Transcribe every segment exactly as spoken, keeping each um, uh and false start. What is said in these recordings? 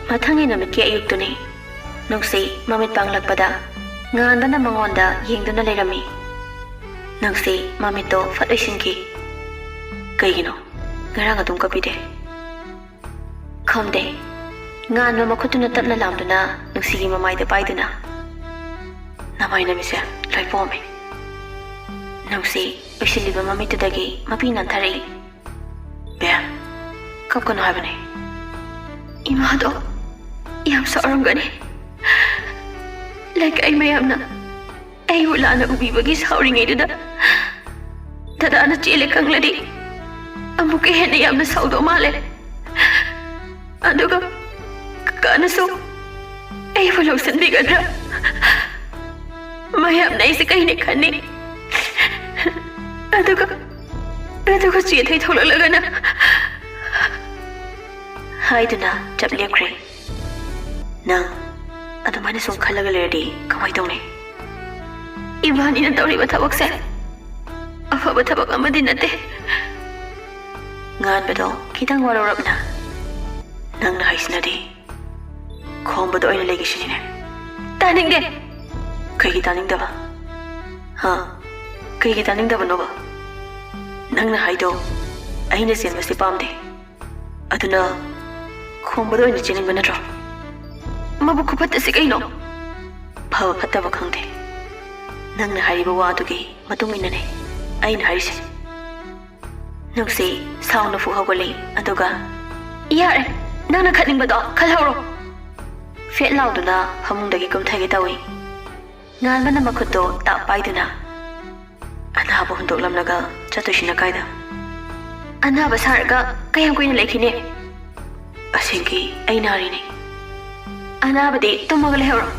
ꯃꯊꯪꯒꯤ ꯅꯨꯃꯤꯠꯀꯤ ꯑꯌꯨꯛꯇꯨꯅꯤ꯫ ꯅꯨꯡꯁꯤ ꯃꯃꯤꯠ ꯄꯥꯡꯂꯛꯄꯗ ꯉꯥꯟꯕꯅ ꯃꯉꯣꯟꯗ ꯌꯦꯡꯗꯨꯅ ꯂꯩꯔꯝꯃꯤ꯫ ꯅꯨꯡꯁꯤ ꯃꯃꯤꯠꯇꯣ ꯐꯠ ꯎꯏꯁꯤꯟꯈꯤ꯫ "ꯀꯩꯒꯤꯅꯣ? ꯉꯔꯥꯡ ꯑꯗꯨꯝ ꯀꯞꯄꯤꯗꯦ?" "ꯈꯪꯗꯦ꯫" ꯉꯥꯟꯕ ꯃꯈꯨꯠꯇꯨꯅ ꯇꯞꯅ ꯂꯥꯝꯗꯨꯅ ꯅꯨꯡꯁꯤꯒꯤ ꯃꯃꯥꯏꯗ ꯄꯥꯏꯗꯨꯅ, "ꯅꯃꯥꯏ ꯅꯃꯤꯠꯁꯦ ꯂꯣꯏ ꯄꯣꯝꯃꯦ꯫" ꯅꯨꯡꯁꯤ ꯎꯏꯁꯤꯜꯂꯤꯕ ꯃꯃꯤꯠꯇꯨꯗꯒꯤ ꯃꯄꯤ ꯅꯥꯟꯊꯔꯛꯏ꯫ "ꯕꯦꯝ, ꯀꯞꯀꯅꯨ ꯍꯥꯏꯕꯅꯦ꯫" "ꯏꯃꯥꯗꯣ ꯌꯥꯝ ꯁꯥꯎꯔꯝꯒꯅꯤ꯫ ꯂꯩꯀꯥꯏ ꯃꯌꯥꯝꯅ ꯑꯩꯕꯨ ꯂꯥꯟꯅ ꯎꯕꯤꯕꯒꯤ ꯁꯥꯎꯔꯤꯉꯩꯗꯨꯗ ꯗꯗꯥꯅ ꯆꯦꯜꯂꯦ ꯈꯪꯂꯗꯤ ꯑꯃꯨꯛꯀ ꯍꯦꯟꯅ ꯌꯥꯝꯅ ꯁꯥꯎꯗꯧ ꯃꯥꯜꯂꯦ꯫ ꯑꯗꯨꯒ ꯀꯀꯥꯅꯁꯨ ꯑꯩꯕꯨ ꯂꯧꯁꯤꯟꯕꯤꯒꯗ꯭ꯔꯥ? ꯃꯌꯥꯝꯅ ꯑꯩꯁꯦ ꯀꯩꯅꯦ ꯈꯟꯅꯤ꯫ ꯑꯗꯨꯒ, ꯑꯗꯨꯒ ꯆꯦꯊꯩ ꯊꯣꯛꯂꯛꯂꯒꯅ?" ꯍꯥꯏꯗꯨꯅ ꯆꯞ ꯂꯦꯞꯈ꯭ꯔꯦ꯫ "ꯅꯪ ꯑꯗꯨꯃꯥꯏꯅ ꯁꯨꯝ ꯈꯜꯂꯒ ꯂꯩꯔꯗꯤ ꯀꯃꯥꯏ ꯇꯧꯅꯤ? ꯏꯕꯥꯅꯤꯅ ꯇꯧꯔꯤꯕ ꯊꯕꯛꯁꯦ ꯑꯐꯕ ꯊꯕꯛ ꯑꯃꯗꯤ ꯅꯠꯇꯦ꯫" ꯉꯥꯟꯕꯗꯣ ꯈꯤꯇꯪ ꯋꯥꯔꯧꯔꯞꯅ, "ꯅꯪꯅ ꯍꯥꯏꯁꯤꯅꯗꯤ ꯈꯣꯝꯕꯗ ꯑꯣꯏꯅ ꯂꯩꯒꯦ ꯁꯤꯅꯤꯅꯦ?" "ꯇꯥꯅꯤꯡꯗꯦ꯫" "ꯀꯩꯒꯤ ꯇꯥꯅꯤꯡꯗꯕ? ꯍꯥ? ꯀꯩꯒꯤ ꯇꯥꯅꯤꯡꯗꯕꯅꯣꯕ? ꯅꯪꯅ ꯍꯥꯏꯗꯣ ꯑꯩꯅ ꯆꯦꯟꯕꯁꯦ ꯄꯥꯝꯗꯦ꯫ ꯑꯗꯨꯅ ꯈꯣꯝꯕꯗ ꯑꯣꯏꯅ ꯆꯦꯟꯅꯤꯡꯕ ꯅꯠꯇ꯭ꯔꯣ?" "ꯃꯕꯨꯛ ꯈꯨꯐꯠꯇꯁꯤ ꯀꯩꯅꯣ?" "ꯐꯕ ꯐꯠꯇꯕ ꯈꯪꯗꯦ꯫ ꯅꯪꯅ ꯍꯥꯏꯔꯤꯕ ꯋꯥꯗꯨꯒꯤ ꯃꯇꯨꯡ ꯏꯟꯅꯅꯦ ꯑꯩꯅ ꯍꯥꯏꯔꯤꯁꯦ꯫" ꯅꯨꯡꯁꯤ ꯁꯥꯎꯅ ꯐꯨ ꯍꯧꯒꯠꯂꯤ, ꯑꯗꯨꯒ, "ꯌꯥꯔꯦ, ꯅꯪꯅ ꯈꯠꯅꯤꯡꯕꯗꯣ ꯈꯜꯍꯧꯔꯣ꯫" ꯐꯦꯠ ꯂꯥꯎꯗꯨꯅ ꯐꯃꯨꯡꯗꯒꯤ ꯀꯨꯝꯊꯒꯦ ꯇꯧꯏ꯫ ꯉꯥꯟꯕꯅ ꯃꯈꯨꯠꯇꯣ ꯇꯥꯞ ꯄꯥꯏꯗꯨꯅ, "ꯑꯅꯥꯕ ꯍꯨꯟꯗꯣꯛꯂꯝꯂꯒ ꯆꯠꯇꯣꯏꯁꯤꯅ ꯀꯥꯏꯗ?" "ꯑꯅꯥꯕ ꯁꯥꯔꯒ ꯀꯌꯥꯝ ꯀꯨꯏꯅ ꯂꯩꯈꯤꯅꯤ?" "ꯑꯁꯦꯡꯀꯤ ꯑꯩ ꯅꯥꯔꯤꯅꯤ꯫" "ꯑꯅꯥꯕꯗꯤ ꯇꯨꯝꯃꯒ ꯂꯩꯍꯧꯔꯣ꯫"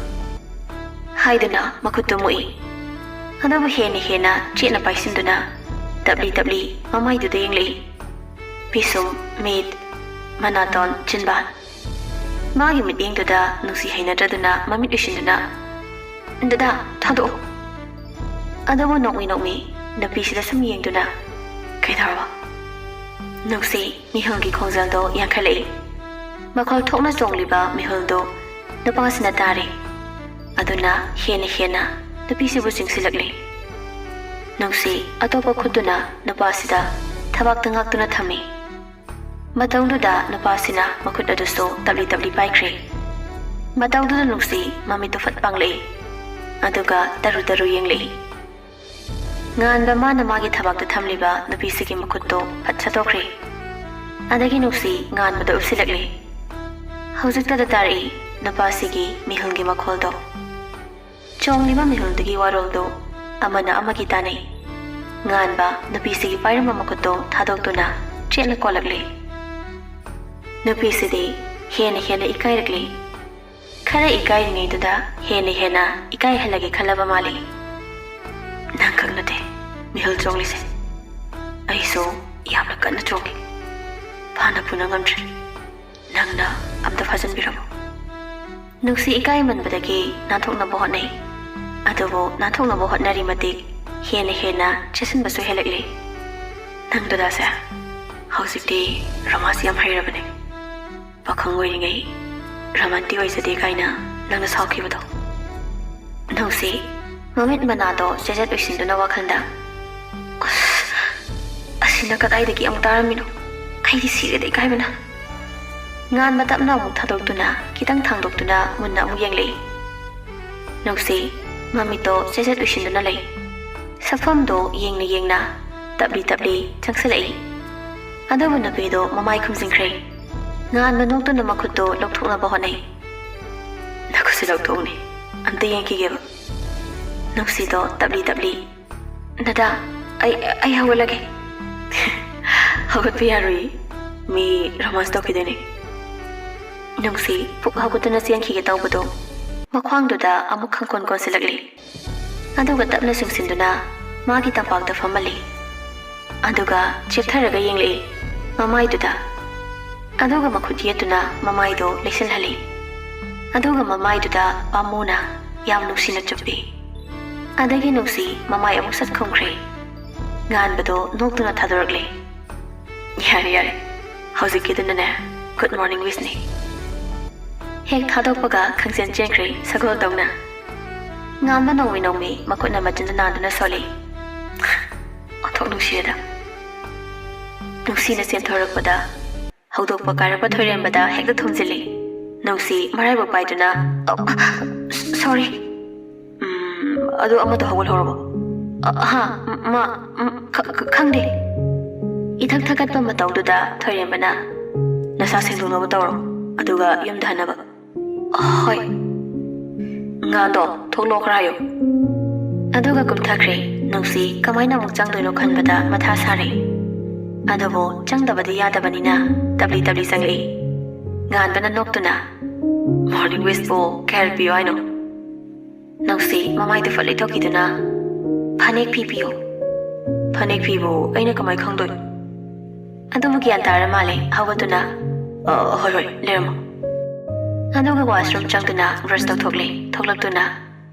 ꯍꯥꯏꯗꯨꯅ ꯃꯈꯨꯠꯇꯨ ꯃꯨꯛꯏ꯫ ꯑꯗꯨꯕꯨ ꯍꯦꯟꯅ ꯍꯦꯟꯅ ꯆꯦꯠꯅ ꯄꯥꯏꯁꯤꯟꯗꯨꯅ ꯇꯞꯂꯤ ꯇꯞꯂꯤ ꯃꯃꯥꯏꯗꯨꯗ ꯌꯦꯡꯂꯛꯏ꯫ ꯄꯤꯁꯨꯝ, ꯃꯤꯠ, ꯃꯅꯥꯇꯣꯟ, ꯆꯤꯟꯕꯥꯟ꯫ ꯃꯥꯒꯤ ꯃꯤꯠꯌꯦꯡꯗꯨꯗ ꯅꯨꯡꯁꯤ ꯍꯩꯅꯗ꯭ꯔꯗꯨꯅ ꯃꯃꯤꯠ ꯎꯏꯁꯤꯟꯗꯨꯅ, "ꯗꯗꯥ, ꯊꯥꯗꯣꯛꯑꯣ!" ꯑꯗꯨꯕꯨ ꯅꯣꯛꯃꯤ ꯅꯣꯛꯃꯤ ꯅꯨꯄꯤꯁꯤꯗ ꯁꯨꯝ ꯌꯦꯡꯗꯨꯅ, "ꯀꯩꯗꯧꯔꯕ?" ꯅꯨꯡꯁꯤ ꯃꯤꯍꯨꯜꯒꯤ ꯈꯣꯡꯖꯦꯜꯗꯣ ꯌꯥꯡꯈꯠꯂꯛꯏ꯫ ꯃꯈꯣꯜ ꯊꯣꯛꯅ ꯆꯣꯡꯂꯤꯕ ꯃꯤꯍꯨꯜꯗꯣ ꯅꯨꯄꯥꯁꯤꯅ ꯇꯥꯔꯦ꯫ ꯑꯗꯨꯅ ꯍꯦꯟꯅ ꯍꯦꯟꯅ ꯅꯨꯄꯤꯁꯤꯕꯨ ꯆꯤꯡꯁꯤꯜꯂꯛꯂꯤ꯫ ꯅꯨꯡꯁꯤ ꯑꯇꯣꯞꯄ ꯈꯨꯠꯇꯨꯅ ꯅꯨꯄꯥꯁꯤꯗ ꯊꯕꯥꯛꯇ ꯉꯥꯛꯇꯨꯅ ꯊꯝꯃꯤ꯫ ꯃꯇꯧꯗꯨꯗ ꯅꯨꯄꯥꯁꯤꯅ ꯃꯈꯨꯠ ꯑꯗꯨꯁꯨ ꯇꯞꯂꯤ ꯇꯞꯂꯤ ꯄꯥꯏꯈ꯭ꯔꯦ꯫ ꯃꯇꯧꯗꯨꯗ ꯅꯨꯡꯁꯤ ꯃꯃꯤꯠꯇꯨ ꯐꯠ ꯄꯥꯡꯂꯛꯏ꯫ ꯑꯗꯨꯒ ꯇꯔꯨ ꯇꯔꯨ ꯌꯦꯡꯂꯛꯏ꯫ ꯉꯥꯟꯕ ꯃꯥꯅ ꯃꯥꯒꯤ ꯊꯕꯥꯛꯇ ꯊꯝꯂꯤꯕ ꯅꯨꯄꯤꯁꯤꯒꯤ ꯃꯈꯨꯠꯇꯣ ꯐꯠ ꯁꯠꯇꯣꯛꯈ꯭ꯔꯦ꯫ ꯑꯗꯒꯤ ꯅꯨꯡꯁꯤ ꯉꯥꯟꯕꯗ ꯎꯞꯁꯤꯜꯂꯛꯂꯤ꯫ ꯍꯧꯖꯤꯛꯇꯗ ꯇꯥꯔꯛꯏ ꯅꯨꯄꯥꯁꯤꯒꯤ ꯃꯤꯍꯨꯜꯒꯤ ꯃꯈꯣꯜꯗꯣ꯫ ꯆꯣꯡꯂꯤꯕ ꯃꯤꯍꯨꯜꯗꯨꯒꯤ ꯋꯥꯔꯣꯜꯗꯨ ꯑꯃꯅ ꯑꯃꯒꯤ ꯇꯥꯅꯩ꯫ ꯉꯥꯟꯕ ꯅꯨꯄꯤꯁꯤꯒꯤ ꯄꯥꯏꯔꯝꯕ ꯃꯈꯨꯠꯇꯣ ꯊꯥꯗꯣꯛꯇꯨꯅ ꯆꯦꯠꯅ ꯀꯣꯜꯂꯛꯂꯤ꯫ ꯅꯨꯄꯤꯁꯤꯗꯤ ꯍꯦꯟꯅ ꯍꯦꯟꯅ ꯏꯀꯥꯏꯔꯛꯂꯤ꯫ ꯈꯔ ꯏꯀꯥꯏꯔꯤꯉꯩꯗꯨꯗ ꯍꯦꯟꯅ ꯍꯦꯟꯅ ꯏꯀꯥꯏꯍꯜꯂꯒꯦ ꯈꯜꯂꯕ ꯃꯥꯜꯂꯤ꯫ "ꯅꯪꯈꯛ ꯅꯠꯇꯦ ꯃꯤꯍꯨꯜ ꯆꯣꯡꯂꯤꯁꯦ꯫ ꯑꯩꯁꯨ ꯌꯥꯝꯅ ꯀꯟꯅ ꯆꯣꯡꯉꯤ꯫ ꯐꯥꯅ ꯄꯨꯅ ꯉꯝꯗ꯭ꯔꯦ꯫ ꯅꯪꯅ ꯑꯝꯇ ꯐꯥꯖꯤꯟꯕꯤꯔꯝꯃꯨ꯫" ꯅꯨꯡꯁꯤ ꯏꯀꯥꯏꯃꯟꯕꯗꯒꯤ ꯅꯥꯟꯊꯣꯛꯅꯕ ꯍꯣꯠꯅꯩ꯫ ꯑꯗꯨꯕꯨ ꯅꯥꯟꯊꯣꯛꯅꯕ ꯍꯣꯠꯅꯔꯤ ꯃꯇꯤꯛ ꯍꯦꯟꯅ ꯍꯦꯟꯅ ꯆꯦꯁꯤꯟꯕꯁꯨ ꯍꯦꯜꯂꯛꯂꯤ꯫ "ꯅꯪ ꯗꯗꯥꯁꯦ ꯍꯧꯖꯤꯛꯇꯤ ꯔꯣꯃꯥꯟꯁ ꯌꯥꯝ ꯍꯩꯔꯕꯅꯦ꯫ ꯄꯥꯈꯪ ꯑꯣꯏꯔꯤꯉꯩ ꯔꯣꯃꯥꯟꯇꯤꯛ ꯑꯣꯏꯖꯗꯦ ꯀꯥꯏꯅ ꯅꯪꯅ ꯁꯥꯎꯈꯤꯕꯗꯣ꯫" ꯅꯨꯡꯁꯤ ꯃꯃꯤꯠ ꯃꯅꯥꯗꯣ ꯆꯦꯖꯦꯠ ꯎꯏꯁꯤꯟꯗꯨꯅ ꯋꯥꯈꯜꯗ, "ꯑꯁ, ꯑꯁꯤꯅ ꯀꯗꯥꯏꯗꯒꯤ ꯑꯃꯨꯛ ꯇꯥꯔꯝꯃꯤꯅꯣ? ꯑꯩꯗꯤ ꯁꯤꯔꯦꯗ ꯏꯀꯥꯏꯕꯅ꯫" ꯉꯥꯟꯕ ꯇꯞꯅ ꯑꯃꯨꯛ ꯊꯥꯗꯣꯛꯇꯨꯅ ꯈꯤꯇꯪ ꯊꯥꯡꯗꯣꯛꯇꯨꯅ ꯃꯨꯟꯅ ꯑꯃꯨꯛ ꯌꯦꯡꯂꯛꯏ꯫ ꯅꯨꯡꯁꯤ ꯃꯃꯤꯠꯇꯣ ꯆꯦꯖꯦꯠ ꯎꯏꯁꯤꯟꯗꯨꯅ ꯂꯩ꯫ ꯁꯛꯐꯝꯗꯣ ꯌꯦꯡꯅ ꯌꯦꯡꯅ ꯇꯞꯂꯤ ꯇꯞꯂꯤ ꯆꯪꯁꯤꯜꯂꯛꯏ꯫ ꯑꯗꯨꯕꯨ ꯅꯨꯄꯤꯗꯣ ꯃꯃꯥꯏ ꯈꯨꯝꯖꯤꯟꯈ꯭ꯔꯦ꯫ ꯉꯥꯟꯕ ꯅꯣꯛꯇꯨꯅ ꯃꯈꯨꯠꯇꯣ ꯂꯧꯊꯣꯛꯅꯕ ꯍꯣꯠꯅꯩ꯫ "ꯅꯈꯨꯠꯁꯤ ꯂꯧꯊꯣꯛꯎꯅꯦ, ꯑꯝꯇ ꯌꯦꯡꯈꯤꯒꯦꯕ꯫" ꯅꯨꯡꯁꯤꯗꯣ ꯇꯞꯂꯤ ꯇꯞꯂꯤ, "ꯗꯗꯥ, ꯑꯩ, ꯑꯩ ꯍꯧꯒꯠꯂꯒꯦ꯫" "ꯍꯧꯒꯠꯄ ꯌꯥꯔꯣꯏꯌꯦ, ꯃꯤ ꯔꯣꯃꯥꯟꯁ ꯇꯧꯈꯤꯗꯣꯏꯅꯦ꯫" ꯅꯨꯡꯁꯤ ꯄꯨꯛ ꯍꯧꯒꯠꯇꯨꯅ ꯆꯦꯟꯈꯤꯒꯦ ꯇꯧꯕꯗꯣ ꯃꯈ꯭ꯋꯥꯡꯗꯨꯗ ꯑꯃꯨꯛ ꯈꯪꯀꯣꯟ ꯀꯣꯟꯁꯤꯜꯂꯛꯂꯤ꯫ ꯑꯗꯨꯒ ꯇꯞꯅ ꯆꯤꯡꯁꯤꯟꯗꯨꯅ ꯃꯥꯒꯤ ꯇꯝꯄꯥꯛꯇ ꯐꯝꯍꯜꯂꯤ꯫ ꯑꯗꯨꯒ ꯆꯦꯞꯊꯔꯒ ꯌꯦꯡꯂꯛꯏ ꯃꯃꯥꯏꯗꯨꯗ꯫ ꯑꯗꯨꯒ ꯃꯈꯨꯠ ꯌꯦꯠꯇꯨꯅ ꯃꯃꯥꯏꯗꯣ ꯂꯩꯁꯤꯜꯍꯜꯂꯤ꯫ ꯑꯗꯨꯒ ꯃꯃꯥꯏꯗꯨꯗ ꯄꯥꯝꯃꯨꯅ ꯌꯥꯝ ꯅꯨꯡꯁꯤꯅ ꯆꯨꯞꯄꯤ꯫ ꯑꯗꯒꯤ ꯅꯨꯡꯁꯤ ꯃꯃꯥꯏ ꯑꯃꯨꯛ ꯆꯠꯈꯨꯝꯈ꯭ꯔꯦ꯫ ꯉꯥꯟꯕꯗꯣ ꯅꯣꯛꯇꯨꯅ ꯊꯥꯗꯣꯔꯛꯂꯦ꯫ "ꯌꯥꯔꯦ, ꯌꯥꯔꯦ, ꯍꯧꯖꯤꯛꯀꯤꯗꯨꯅꯅꯦ good morning wishꯅꯤ꯫" ꯍꯦꯛ ꯊꯥꯗꯣꯛꯄꯒ ꯈꯪꯆꯦꯟ ꯆꯦꯟꯈ꯭ꯔꯦ ꯁꯒꯣꯜ ꯇꯧꯅ꯫ ꯉꯥꯟꯕ ꯅꯣꯡꯃꯤ ꯅꯣꯡꯃꯤ ꯃꯈꯨꯠꯅ ꯃꯆꯤꯟꯗ ꯅꯥꯟꯗꯨꯅ ꯁꯣꯜꯂꯤ꯫ ꯑꯣꯟꯊꯣꯛ ꯅꯨꯡꯁꯤꯔꯦꯗ꯫ ꯅꯨꯡꯁꯤꯅ ꯆꯦꯟꯊꯣꯔꯛꯄꯗ ꯍꯧꯗꯣꯛꯄ ꯀꯥꯏꯔꯛꯄ ꯊꯣꯏꯔꯦꯝꯕꯗ ꯍꯦꯛꯇ ꯊꯣꯝꯖꯤꯜꯂꯤ꯫ ꯅꯨꯡꯁꯤ ꯃꯔꯥꯏꯕꯛ ꯄꯥꯏꯗꯨꯅ, "ꯑ, sorry꯫ ꯎꯝ, ꯑꯗꯨ ꯑꯃꯗꯣ ꯍꯧꯒꯠꯍꯧꯔꯕꯣ?" "ꯑ, ꯍꯥ, ꯃꯥ, ꯎꯝ, ꯈ-, ꯈ-, ꯈꯪꯗꯦ꯫" ꯏꯊꯛ ꯊꯛꯀꯠꯄ ꯃꯇꯧꯗꯨꯗ ꯊꯣꯏꯔꯦꯝꯕꯅ, "ꯅꯁꯥ ꯁꯦꯡꯗꯣꯛꯅꯕ ꯇꯧꯔꯣ, ꯑꯗꯨꯒ ꯌꯨꯝꯗ ꯍꯟꯅꯕ꯫" "ꯍꯣꯏ꯫" "ꯉꯥꯟꯗꯣ, ꯊꯣꯛꯂꯛꯑꯣ ꯈꯔ ꯍꯥꯏꯌꯨ꯫" ꯑꯗꯨꯒ ꯀꯨꯝꯊꯈ꯭ꯔꯦ꯫ ꯅꯨꯡꯁꯤ ꯀꯃꯥꯏꯅ ꯑꯃꯨꯛ ꯆꯪꯗꯣꯏꯅꯣ ꯈꯟꯕꯗ ꯃꯊꯥ ꯁꯥꯔꯦ꯫ ꯑꯗꯨꯕꯨ ꯆꯪꯗꯕꯗꯤ ꯌꯥꯗꯕꯅꯤꯅ ꯇꯞꯂꯤ ꯇꯞꯂꯤ ꯆꯪꯂꯛꯏ꯫ ꯉꯥꯟꯕꯅ ꯅꯣꯛꯇꯨꯅ, "Morning wishꯄꯨ ꯀꯌꯥ ꯄꯤꯌꯣ ꯍꯥꯏꯅꯣ?" ꯅꯨꯡꯁꯤ ꯃꯃꯥꯏꯗꯨ ꯐꯠ ꯂꯩꯊꯣꯛꯈꯤꯗꯨꯅ, "ꯐꯅꯦꯛ ꯐꯤ ꯄꯤꯌꯨ꯫" "ꯐꯅꯦꯛ ꯐꯤꯕꯨ ꯑꯩꯅ ꯀꯃꯥꯏ ꯈꯪꯗꯣꯏꯅꯣ?" ꯑꯗꯨꯕꯨ ꯒ꯭ꯌꯥꯟ ꯇꯥꯔ ꯃꯥꯜꯂꯦ ꯍꯧꯒꯠꯇꯨꯅ, "ꯑ, ꯍꯣꯏ, ꯍꯣꯏ, ꯂꯩꯔꯝꯃꯣ꯫" ꯑꯗꯨꯒ washroom ꯆꯪꯗꯨꯅ brush ꯇꯧꯊꯣꯛꯂꯦ꯫ ꯊꯣꯛꯂꯛꯇꯨꯅ,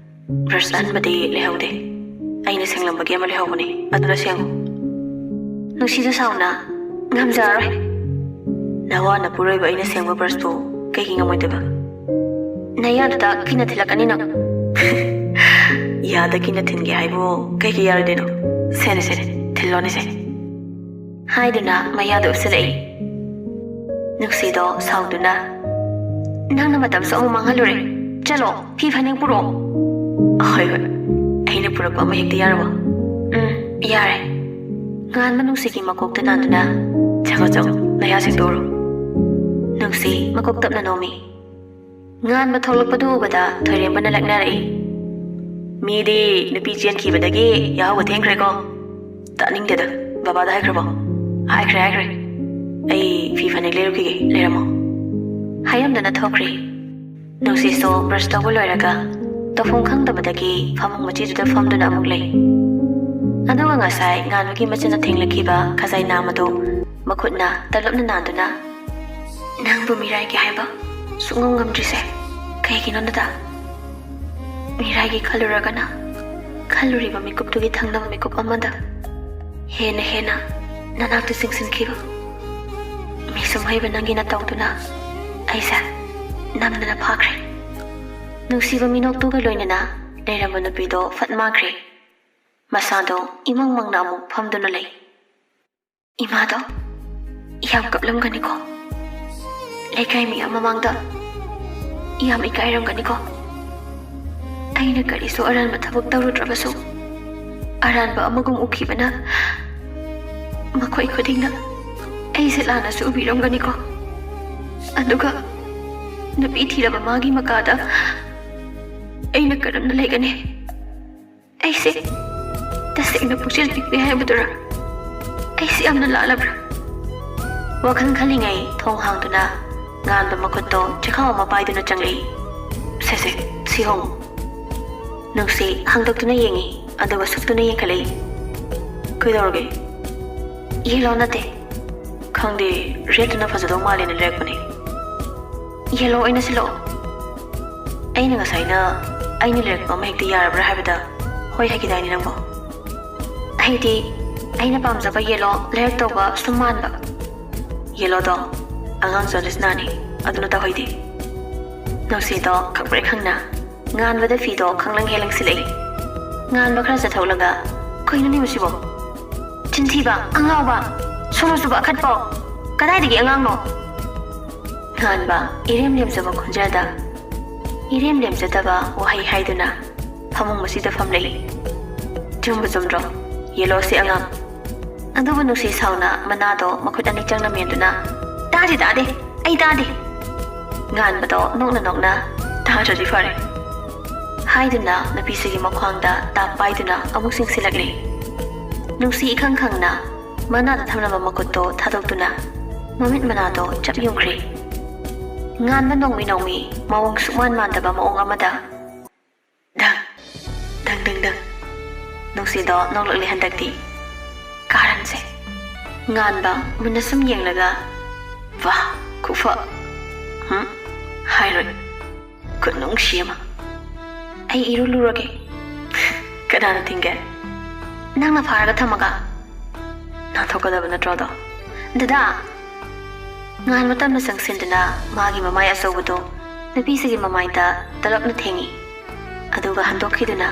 "Brush ꯑꯍꯟꯕꯗꯤ ꯂꯩꯍꯧꯗꯦ꯫ ꯑꯩꯅ ꯁꯦꯡꯂꯝꯕꯒꯤ ꯑꯃ ꯂꯩꯍꯧꯕꯅꯦ, ꯑꯗꯨꯅ ꯁꯦꯡꯉꯨ꯫" ꯅꯨꯡꯁꯤꯗꯨ ꯁꯥꯎꯅ, "ꯉꯝꯖꯔꯔꯣꯏ꯫" "ꯅꯋꯥ ꯅꯄꯨꯔꯣꯏꯕ ꯑꯩꯅ ꯁꯦꯡꯕ brushꯄꯨ ꯀꯩꯒꯤ ꯉꯝꯃꯣꯏꯗꯣꯏꯕ?" "ꯅꯌꯥꯗꯨꯗ ꯀꯤꯅ ꯊꯤꯜꯂꯛꯀꯅꯤ ꯅꯪ꯫" "ꯌꯥꯗ ꯀꯤꯅ ꯊꯤꯟꯒꯦ ꯍꯥꯏꯕꯨ ꯀꯩꯒꯤ ꯌꯥꯔꯣꯏꯗꯣꯏꯅꯣ? ꯁꯦꯅꯦ, ꯁꯦꯅꯦ, ꯊꯤꯜꯂꯣꯅꯦꯁꯦ꯫" ꯍꯥꯏꯗꯨꯅ ꯃꯌꯥꯗ ꯎꯞꯁꯤꯜꯂꯛꯏ꯫ ꯅꯨꯡꯁꯤꯗꯣ ꯁꯥꯎꯗꯨꯅ, "ꯅꯪꯅ ꯃꯇꯝꯁꯨ ꯑꯃꯨꯛ ꯃꯥꯡꯍꯜꯂꯨꯔꯦ꯫ ꯆꯠꯂꯣ, ꯐꯤ ꯐꯅꯦꯛ ꯄꯨꯔꯛꯑꯣ꯫" "ꯍꯣꯏ, ꯍꯣꯏ, ꯑꯩꯅ ꯄꯨꯔꯛꯄ ꯑꯃ ꯍꯦꯛꯇ ꯌꯥꯔꯕꯣ?" "ꯎꯝ, ꯌꯥꯔꯦ꯫" ꯉꯥꯟꯕ ꯅꯨꯡꯁꯤꯒꯤ ꯃꯀꯣꯛꯇ ꯅꯥꯟꯗꯨꯅ, "ꯆꯪꯉꯣ, ꯆꯪꯉꯣ, ꯅꯌꯥ ꯁꯦꯡꯗꯣꯛꯎꯔꯣ꯫" ꯅꯨꯡꯁꯤ ꯃꯀꯣꯛ ꯇꯞꯅ ꯅꯣꯝꯃꯤ꯫ ꯉꯥꯟꯕ ꯊꯣꯛꯂꯛꯄꯗꯨ ꯎꯕꯗ ꯊꯣꯏꯔꯦꯝꯕꯅ ꯂꯛꯅꯔꯛꯏ꯫ "ꯃꯤꯗꯤ ꯅꯨꯄꯤ ꯆꯦꯟꯈꯤꯕꯗꯒꯤ ꯌꯥꯍꯧꯕ ꯊꯦꯡꯈ꯭ꯔꯦꯀꯣ꯫ ꯇꯥꯅꯤꯡꯗꯦꯗ, ꯕꯕꯥꯗ ꯍꯥꯏꯈ꯭ꯔꯕꯣ?" "ꯍꯥꯏꯈ꯭ꯔꯦ, ꯍꯥꯏꯈ꯭ꯔꯦ꯫ ꯑꯩ ꯐꯤ ꯐꯅꯦꯛ ꯂꯩꯔꯨꯈꯤꯒꯦ, ꯂꯩꯔꯝꯃꯣ꯫" ꯍꯥꯏꯔꯝꯗꯅ ꯊꯣꯛꯈ꯭ꯔꯦ꯫ ꯅꯨꯡꯁꯤꯁꯨ ꯕ꯭ꯔꯁ ꯇꯧꯕ ꯂꯣꯏꯔꯒ ꯇꯧꯐꯝ ꯈꯪꯗꯕꯗꯒꯤ ꯐꯃꯨꯡ ꯃꯆꯤꯗꯨꯗ ꯐꯝꯗꯨꯅ ꯑꯃꯨꯛ ꯂꯩ꯫ ꯑꯗꯨꯒ ꯉꯁꯥꯏ ꯉꯥꯟꯕꯒꯤ ꯃꯆꯤꯟꯅ ꯊꯦꯡꯂꯛꯈꯤꯕ ꯈꯖꯥꯏ ꯅꯥꯝ ꯑꯗꯨ ꯃꯈꯨꯠꯅ ꯇꯞꯂꯞꯅ ꯅꯥꯟꯗꯨꯅ, "ꯅꯪꯕꯨ ꯃꯤꯔꯥꯏꯒꯦ ꯍꯥꯏꯕ ꯁꯨꯡꯉꯝ ꯉꯝꯗ꯭ꯔꯤꯁꯦ ꯀꯩꯒꯤꯅꯣ ꯅꯗꯥ? ꯃꯤꯔꯥꯏꯒꯦ ꯈꯜꯂꯨꯔꯒꯅ ꯈꯜꯂꯨꯔꯤꯕ ꯃꯤꯀꯨꯞꯇꯨꯒꯤ ꯊꯪꯅꯕ ꯃꯤꯀꯨꯞ ꯑꯃꯗ ꯍꯦꯟꯅ ꯍꯦꯟꯅ ꯅꯅꯥꯛꯇ ꯆꯤꯡꯁꯤꯟꯈꯤꯕ꯫ ꯃꯤꯁꯨꯝ ꯍꯩꯕ ꯅꯪꯒꯤ ꯅꯇꯧꯗꯨꯅ ꯑꯩꯁꯦ ꯅꯝꯗꯅ ꯐꯥꯈ꯭ꯔꯦ꯫" ꯅꯨꯡꯁꯤꯕ ꯃꯤꯅꯣꯛꯇꯨꯒ ꯂꯣꯏꯅꯅ ꯂꯩꯔꯝꯕ ꯅꯨꯄꯤꯗꯣ ꯐꯠ ꯃꯥꯡꯈ꯭ꯔꯦ꯫ ꯃꯁꯥꯗꯣ ꯏꯃꯪ ꯃꯪꯅ ꯑꯃꯨꯛ ꯐꯝꯗꯨꯅ ꯂꯩ꯫ ꯏꯃꯥꯗꯣ ꯌꯥꯝ ꯀꯞꯂꯝꯒꯅꯤꯀꯣ꯫ ꯂꯩꯀꯥꯏ ꯃꯤꯌꯥꯝ ꯃꯃꯥꯡꯗ ꯌꯥꯝ ꯏꯀꯥꯏꯔꯝꯒꯅꯤꯀꯣ꯫ ꯑꯩꯅ ꯀꯔꯤꯁꯨ ꯑꯔꯥꯟꯕ ꯊꯕꯛ ꯇꯧꯔꯨꯗ꯭ꯔꯕꯁꯨ, ꯑꯔꯥꯟꯕ ꯑꯃꯒꯨꯝ ꯎꯈꯤꯕꯅ ꯃꯈꯣꯏ ꯈꯨꯗꯤꯡꯅ ꯑꯩꯁꯦ ꯂꯥꯟꯅꯁꯨ ꯎꯕꯤꯔꯝꯒꯅꯤꯀꯣ꯫ ꯑꯗꯨꯒ ꯅꯨꯄꯤ ꯊꯤꯔꯕ ꯃꯥꯒꯤ ꯃꯀꯥꯗ ꯑꯩꯅ ꯀꯔꯝꯅ ꯂꯩꯒꯅꯤ? ꯑꯩꯁꯦ ꯇꯁꯦꯡꯅ ꯄꯨꯛꯆꯦꯜ ꯄꯤꯛꯄꯤ ꯍꯥꯏꯕꯗꯨꯔꯥ? ꯑꯩꯁꯦ ꯌꯥꯝꯅ ꯂꯥꯜꯂꯕ꯭ꯔꯥ? ꯋꯥꯈꯜ ꯈꯜꯂꯤꯉꯩ ꯊꯣꯡ ꯍꯥꯡꯗꯨꯅ ꯉꯥꯟꯕ ꯃꯈꯨꯠꯇꯣ ꯆꯦꯈꯥꯎ ꯑꯃ ꯄꯥꯏꯗꯨꯅ ꯆꯪꯂꯛꯏ꯫ "ꯁꯦ ꯁꯦ, ꯁꯤ ꯍꯣꯡꯉꯨ꯫" ꯅꯨꯡꯁꯤ ꯍꯥꯡꯗꯣꯛꯇꯨꯅ ꯌꯦꯡꯉꯤ, ꯑꯗꯨꯒ ꯁꯨꯛꯇꯨꯅ ꯌꯦꯡꯈꯠꯂꯛꯏ꯫ "ꯀꯩꯗꯧꯔꯒꯦ?" "ꯌꯦꯜꯂꯣ ꯅꯠꯇꯦ꯫" "ꯈꯪꯗꯦ, ꯔꯦꯠꯇꯨꯅ ꯐꯖꯗꯧ ꯃꯥꯜꯂꯦꯅ ꯂꯩꯔꯛꯄꯅꯦ꯫" "ꯌꯦꯜꯂꯣ ꯑꯣꯏꯅ ꯁꯤꯜꯂꯛꯑꯣ꯫" ꯑꯩꯅ ꯉꯁꯥꯏꯅ ꯑꯩꯅ ꯂꯩꯔꯛꯄ ꯑꯃ ꯍꯦꯛꯇ ꯌꯥꯔꯕ꯭ꯔꯥ ꯍꯥꯏꯕꯗ ꯍꯣꯏ ꯍꯥꯏꯈꯤꯗꯥꯏꯅꯦ ꯅꯪꯕꯣ? ꯑꯩꯗꯤ ꯑꯩꯅ ꯄꯥꯝꯖꯕ ꯌꯦꯜꯂꯣ ꯂꯩꯔꯛꯇꯧꯕ ꯁꯨꯝ ꯃꯥꯟꯕ꯫ ꯌꯦꯜꯂꯣꯗꯣ ꯑꯉꯥꯡ ꯖꯣꯟꯗꯤꯁ ꯅꯥꯅꯤ, ꯑꯗꯨꯅ ꯇꯧꯍꯩꯗꯦ꯫ ꯅꯨꯡꯁꯤꯗꯣ ꯈꯪꯄ꯭ꯔꯦꯛ ꯈꯪꯅ ꯉꯥꯟꯕꯗ ꯐꯤꯗꯣ ꯈꯪꯂꯪ ꯍꯦꯛ ꯂꯪꯁꯤꯜꯂꯛꯏ꯫ ꯉꯥꯟꯕ ꯈꯔ ꯆꯠꯊꯣꯛꯂꯒ, "ꯀꯩꯅꯣꯅꯦ ꯃꯁꯤꯕꯣ? ꯆꯤꯟꯊꯤꯕ, ꯑꯉꯥꯎꯕ, ꯁꯣꯅꯣ ꯆꯨꯕ ꯑꯈꯠꯄ! ꯀꯗꯥꯏꯗꯒꯤ ꯑꯉꯥꯡꯅꯣ?" ꯉꯥꯟꯕ ꯏꯔꯦꯝ ꯂꯦꯝꯖꯕ ꯈꯣꯟꯖꯦꯜꯗ ꯏꯔꯦꯝ ꯂꯦꯝꯖꯗꯕ ꯋꯥꯍꯩ ꯍꯥꯏꯗꯨꯅ ꯐꯃꯨꯡ ꯑꯁꯤꯗ ꯐꯝꯂꯛꯏ꯫ "ꯆꯨꯝꯕꯨ ꯆꯨꯝꯗ꯭ꯔꯣ? ꯌꯦꯜꯂꯣꯁꯦ ꯑꯉꯥꯡ?" ꯑꯗꯨꯕꯨ ꯅꯨꯡꯁꯤ ꯁꯥꯎꯅ ꯃꯅꯥꯗꯣ ꯃꯈꯨꯠ ꯑꯅꯤ ꯆꯪꯅ ꯃꯦꯟꯗꯨꯅ, "ꯇꯥꯗꯦ, ꯇꯥꯗꯦ, ꯑꯩ ꯇꯥꯗꯦ!" ꯉꯥꯟꯕꯗꯣ ꯅꯣꯛꯅ ꯅꯣꯛꯅ, "ꯇꯥꯗ꯭ꯔꯗꯤ ꯐꯔꯦ," ꯍꯥꯏꯗꯨꯅ ꯅꯨꯄꯤꯁꯤꯒꯤ ꯃꯈ꯭ꯋꯥꯡꯗ ꯇꯥꯞ ꯄꯥꯏꯗꯨꯅ ꯑꯃꯨꯛ ꯆꯤꯡꯁꯤꯜꯂꯛꯂꯤ꯫ ꯅꯨꯡꯁꯤ ꯏꯈꯪ ꯈꯪꯅ ꯃꯅꯥꯗ ꯊꯝꯂꯝꯕ ꯃꯈꯨꯠꯇꯣ ꯊꯥꯗꯣꯛꯇꯨꯅ ꯃꯃꯤꯠ ꯃꯅꯥꯗꯣ ꯆꯞ ꯌꯨꯡꯈ꯭ꯔꯦ꯫ ꯉꯥꯟꯕ ꯅꯣꯡꯃꯤ ꯅꯣꯡꯃꯤ ꯃꯑꯣꯡ ꯁꯨꯛꯃꯥꯟ ꯃꯥꯟꯗꯕ ꯃꯑꯣꯡ ꯑꯃꯗ ꯗꯪ ꯗꯪ ꯗꯪ ꯗꯪ꯫ ꯅꯨꯡꯁꯤꯗꯣ ꯅꯣꯛꯂꯛꯂꯦ ꯍꯟꯗꯛꯇꯤ꯫ ꯀꯥꯔꯟꯁꯦ꯫ ꯉꯥꯟꯕ ꯃꯨꯟꯅ ꯁꯨꯝ ꯌꯦꯡꯂꯒ, "ꯋꯥ, ꯈꯨꯐ꯫ ꯍꯝ? ꯍꯥꯏꯔꯣꯏ꯫ ꯈꯨꯠ ꯅꯨꯡꯁꯤ ꯑꯃ꯫ ꯑꯩ ꯏꯔꯨ ꯂꯨꯔꯒꯦ꯫" "ꯀꯅꯥꯅ ꯊꯤꯡꯒꯦ? ꯅꯪꯅ ꯐꯥꯔꯒ ꯊꯝꯃꯒ ꯅꯥꯟꯊꯣꯛꯀꯗꯕ ꯅꯠꯇ꯭ꯔꯣ ꯑꯗꯣ?" "ꯗꯗꯥ!" ꯉꯥꯟꯕ ꯇꯞꯅ ꯆꯪꯁꯤꯟꯗꯨꯅ ꯃꯥꯒꯤ ꯃꯃꯥꯏ ꯑꯆꯧꯕꯗꯨ ꯅꯨꯄꯤꯁꯤꯒꯤ ꯃꯃꯥꯏꯗ ꯇꯂꯞꯅ ꯊꯦꯡꯉꯤ꯫ ꯑꯗꯨꯒ ꯍꯟꯗꯣꯛꯈꯤꯗꯨꯅ,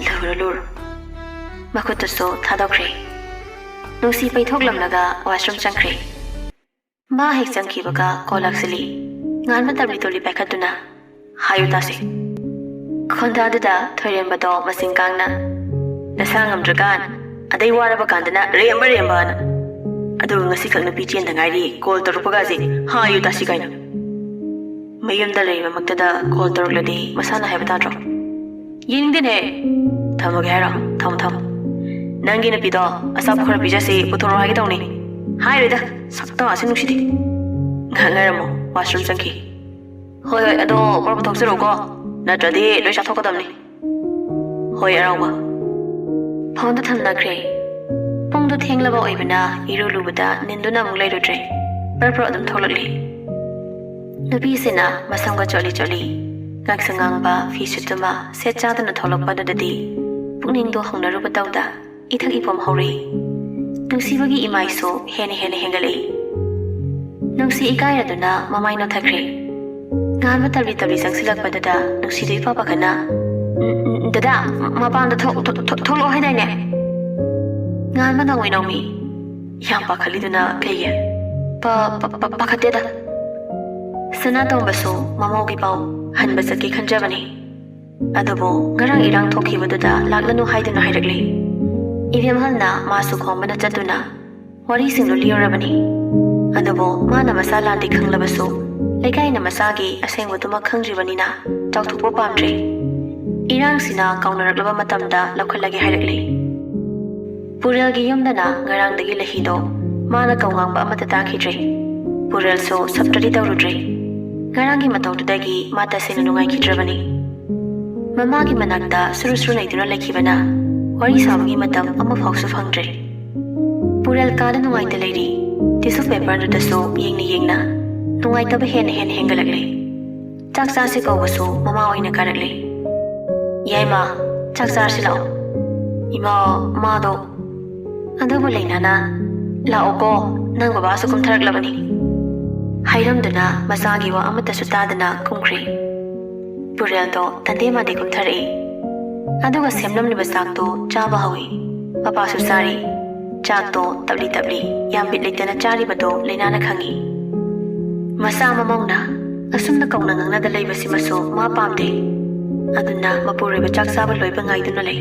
"ꯂꯨꯔꯣ, ꯂꯨꯔꯣ꯫" ꯃꯈꯨꯠꯇꯨꯁꯨ ꯊꯥꯗꯣꯛꯈ꯭ꯔꯦ꯫ ꯅꯨꯡꯁꯤ ꯄꯩꯊꯣꯛꯂꯝꯂꯒ washroom ꯆꯪꯈ꯭ꯔꯦ꯫ ꯃꯥ ꯍꯦꯛ ꯆꯪꯈꯤꯕꯒ call ꯂꯥꯛꯁꯤꯜꯂꯤ꯫ ꯉꯥꯟꯕ ꯇꯞꯂꯤ ꯇꯞꯂꯤ ꯄꯥꯏꯈꯠꯇꯨꯅ, "ꯍꯥꯏꯌꯨ ꯇꯥꯁꯦ꯫" ꯈꯣꯟꯗꯥꯗꯨꯗ ꯊꯣꯏꯔꯦꯝꯕꯗꯣ ꯃꯁꯤꯡ ꯀꯥꯡꯅ, "ꯅꯁꯥ ꯉꯝꯗ꯭ꯔꯀꯥꯟ, ꯑꯗꯩ ꯋꯥꯔꯕ ꯀꯥꯟꯗꯅ ꯔꯦꯝꯕ ꯔꯦꯝꯕꯅ꯫ ꯑꯗꯨꯒ ꯉꯁꯤꯈꯛ ꯅꯨꯄꯤ ꯆꯦꯟꯗ ꯉꯥꯏꯔꯤ call ꯇꯧꯔꯛꯄꯒꯥꯁꯦ ꯍꯥꯏꯌꯨ ꯇꯥꯁꯤ ꯀꯥꯏꯅ꯫ ꯃꯌꯨꯝꯗ ꯂꯩꯔꯤꯕꯃꯛꯇꯗ call ꯇꯧꯔꯛꯂꯗꯤ ꯃꯁꯥꯅ ꯍꯥꯏꯕ ꯇꯥꯗ꯭ꯔꯣ?" "ꯌꯦꯡꯅꯤꯡꯗꯦꯅꯦ꯫" "ꯊꯝꯃꯒꯦ ꯍꯥꯏꯔꯣ? ꯊꯝꯃꯣ, ꯊꯝꯃꯣ꯫ ꯅꯪꯒꯤ ꯅꯨꯄꯤꯗꯣ ꯑꯆꯥꯄꯣꯠ ꯈꯔ ꯄꯤꯖꯁꯤ ꯄꯨꯊꯣꯔꯛꯑꯣ ꯍꯥꯏꯒꯦ ꯇꯧꯅꯤ꯫" "ꯍꯥꯏꯔꯣꯏꯗ, ꯁꯛꯇ ꯑꯁꯤ ꯅꯨꯡꯁꯤꯗꯦ꯫" "ꯉꯥꯏꯍꯥꯛ ꯉꯥꯏꯔꯝꯃꯣ, washroom ꯆꯪꯈꯤ꯫" "ꯍꯣꯏ, ꯍꯣꯏ, ꯑꯗꯣ ꯄꯨꯔ ꯄꯨꯊꯣꯛꯆꯔꯛꯎꯀꯣ, ꯅꯠꯇ꯭ꯔꯗꯤ ꯂꯣꯏ ꯆꯥꯊꯣꯛꯀꯗꯕꯅꯤ꯫" "ꯍꯣꯏ, ꯑꯔꯥꯎꯕ꯫" ꯐꯣꯟꯗꯨ ꯊꯝꯅꯈ꯭ꯔꯦ꯫ ꯄꯨꯡꯗꯨ ꯊꯦꯡꯂꯕ ꯑꯣꯏꯕꯅ ꯏꯔꯨ ꯂꯨꯕꯗ ꯅꯤꯟꯗꯨꯅ ꯑꯃꯨꯛ ꯂꯩꯔꯨꯗ꯭ꯔꯦ꯫ ꯄ꯭ꯔꯞ ꯄ꯭ꯔꯞ ꯑꯗꯨꯝ ꯊꯣꯛꯂꯛꯂꯤ꯫ ꯅꯨꯄꯤꯁꯤꯅ ꯃꯁꯝꯒ ꯆꯣꯠꯂꯤ ꯆꯣꯠꯂꯤ, ꯉꯛꯁꯪ ꯉꯥꯡꯕ ꯐꯤ ꯁꯨꯠꯇꯨꯃ ꯁꯦꯠ ꯆꯥꯗꯨꯅ ꯊꯣꯛꯂꯛꯄꯗꯨꯗꯗꯤ ꯄꯨꯛꯅꯤꯡꯗꯣ ꯍꯧꯅꯔꯨꯕ ꯇꯧꯗ ꯏꯊꯛ ꯏꯄꯣꯝ ꯍꯧꯔꯛꯏ꯫ ꯅꯨꯡꯁꯤꯕꯒꯤ ꯏꯃꯥꯏꯁꯨ ꯍꯦꯟꯅ ꯍꯦꯟꯅ ꯍꯦꯟꯒꯠꯂꯛꯏ꯫ ꯅꯨꯡꯁꯤ ꯏꯀꯥꯏꯔꯗꯨꯅ ꯃꯃꯥꯏ ꯅꯣꯠꯊꯈ꯭ꯔꯦ꯫ ꯉꯥꯟꯕ ꯇꯞꯂꯤ ꯇꯞꯂꯤ ꯆꯪꯁꯤꯜꯂꯛꯄꯗꯨꯗ ꯅꯨꯡꯁꯤꯗꯨ ꯏꯄꯥ ꯄꯥꯈꯠꯅ, "ꯎꯝ, ꯎꯝ, ꯗꯗꯥ, ꯃꯄꯥꯟꯗ ꯊꯣꯛ-, ꯊꯣꯛ-, ꯊꯣꯛ-, ꯊꯣꯛꯂꯛꯑꯣ ꯍꯥꯏꯗꯥꯏꯅꯦ?" ꯉꯥꯟꯕ ꯅꯣꯡꯃꯤ ꯅꯣꯡꯃꯤ, "ꯌꯥꯝ ꯄꯥꯈꯠꯂꯤꯗꯨꯅ ꯀꯩꯒꯤ?" "ꯄ-, ꯄ-, ꯄ-, ꯄꯥꯈꯠꯇꯦꯗ꯫" ꯁꯅꯥꯇꯣꯝꯕꯁꯨ ꯃꯃꯧꯒꯤ ꯄꯥꯎ ꯍꯟꯕ ꯆꯠꯀꯦ ꯈꯟꯖꯕꯅꯤ꯫ ꯑꯗꯨꯕꯨ ꯉꯔꯥꯡ ꯏꯔꯥꯡ ꯊꯣꯛꯈꯤꯕꯗꯨꯗ ꯂꯥꯛꯂꯅꯨ ꯍꯥꯏꯗꯨꯅ ꯍꯥꯏꯔꯛꯂꯤ꯫ ꯏꯕꯦꯝꯍꯜꯅ ꯃꯥꯁꯨ ꯈꯣꯝꯕꯅ ꯆꯠꯇꯨꯅ ꯋꯥꯔꯤꯁꯤꯡꯗꯨ ꯂꯤꯔꯨꯔꯕꯅꯤ꯫ ꯑꯗꯨꯕꯨ ꯃꯥꯅ ꯃꯆꯥ ꯂꯥꯟꯗꯤ ꯈꯪꯂꯕꯁꯨ ꯂꯩꯀꯥꯏꯅ ꯃꯆꯥꯒꯤ ꯑꯁꯦꯡꯕꯗꯨꯃꯛ ꯈꯪꯗ꯭ꯔꯤꯕꯅꯤꯅ ꯆꯥꯎꯊꯣꯛꯄ ꯄꯥꯝꯗ꯭ꯔꯦ꯫ ꯏꯔꯥꯡꯁꯤꯅ ꯀꯥꯎꯅꯔꯛꯂꯕ ꯃꯇꯝꯗ ꯂꯧꯈꯠꯂꯒꯦ ꯍꯥꯏꯔꯛꯂꯤ꯫ ꯄꯨꯔꯦꯜꯒꯤ ꯌꯨꯝꯗꯅ ꯉꯔꯥꯡꯗꯒꯤ ꯂꯩꯍꯤꯗꯣ ꯃꯥꯅ ꯀꯧꯉꯥꯡꯕ ꯑꯃꯠꯇ ꯇꯥꯈꯤꯗ꯭ꯔꯦ꯫ ꯄꯨꯔꯦꯜꯁꯨ ꯁꯞꯇꯗꯤ ꯇꯧꯔꯨꯗ꯭ꯔꯦ꯫ ꯉꯔꯥꯡꯒꯤ ꯃꯇꯧꯗꯨꯗꯒꯤ ꯃꯥ ꯇꯁꯦꯡꯅ ꯅꯨꯡꯉꯥꯏꯈꯤꯗ꯭ꯔꯕꯅꯤ꯫ ꯃꯃꯥꯒꯤ ꯃꯅꯥꯛꯇ ꯁꯨꯔꯨ ꯁꯨꯔꯨ ꯅꯩꯗꯨꯅ ꯂꯩꯈꯤꯕꯅ ꯋꯥꯔꯤ ꯁꯥꯕꯒꯤ ꯃꯇꯝ ꯑꯃꯐꯥꯎꯁꯨ ꯐꯪꯗ꯭ꯔꯦ꯫ ꯄꯨꯔꯦꯜ ꯀꯥꯗ ꯅꯨꯡꯉꯥꯏꯇ ꯂꯩꯔꯤ꯫ ꯇꯤꯁꯨ ꯄꯦꯄꯔꯗꯨꯗꯁꯨ ꯌꯦꯡꯅ ꯌꯦꯡꯅ ꯅꯨꯡꯉꯥꯏꯇꯕ ꯍꯦꯟꯅ ꯍꯦꯟꯅ ꯍꯦꯟꯒꯠꯂꯛꯂꯦ꯫ ꯆꯥꯛ ꯆꯥꯁꯤ ꯀꯧꯕꯁꯨ ꯃꯃꯥ ꯑꯣꯏꯅ ꯀꯥꯔꯛꯂꯦ꯫ "ꯌꯥꯏꯃ, ꯆꯥꯛ ꯆꯥꯔꯁꯤ ꯂꯥꯛꯑꯣ꯫" "ꯏꯃꯥ, ꯃꯥꯗꯣ꯫" ꯑꯗꯨꯕꯨ ꯂꯩꯅꯥꯅ, "ꯂꯥꯛꯑꯣꯀꯣ, ꯅꯪ ꯕꯕꯥꯁꯨ ꯀꯨꯝꯊꯔꯛꯂꯕꯅꯤ" ꯍꯥꯏꯔꯝꯗꯨꯅ ꯃꯆꯥꯒꯤ ꯋꯥ ꯑꯃꯠꯇꯁꯨ ꯇꯥꯗꯅ ꯀꯨꯝꯈ꯭ꯔꯦ꯫ ꯄꯨꯔꯦꯜꯗꯣ ꯇꯟꯗꯦ ꯃꯥꯟꯗꯦ ꯀꯨꯝꯊꯔꯛꯏ꯫ ꯑꯗꯨꯒ ꯁꯦꯝꯂꯝꯂꯤꯕ ꯆꯥꯛꯇꯣ ꯆꯥꯕ ꯍꯧꯏ꯫ ꯃꯄꯥꯁꯨ ꯆꯥꯔꯤ꯫ ꯆꯥꯛꯇꯣ ꯇꯞꯂꯤ ꯇꯞꯂꯤ, ꯌꯥꯝ ꯕꯤꯠ ꯂꯩꯇꯅ ꯆꯥꯔꯤꯕꯗꯣ ꯂꯩꯅꯥꯅ ꯈꯪꯏ꯫ ꯃꯆꯥ ꯑꯃ ꯃꯧꯅ ꯑꯁꯨꯝꯅ ꯀꯧꯅ ꯉꯥꯡꯅꯗ ꯂꯩꯕꯁꯤꯃꯁꯨ ꯃꯥ ꯄꯥꯝꯗꯦ꯫ ꯑꯗꯨꯅ ꯃꯄꯨꯔꯣꯏꯕ ꯆꯥꯛ ꯆꯥꯕ ꯂꯣꯏꯕ ꯉꯥꯏꯗꯨꯅ ꯂꯩ꯫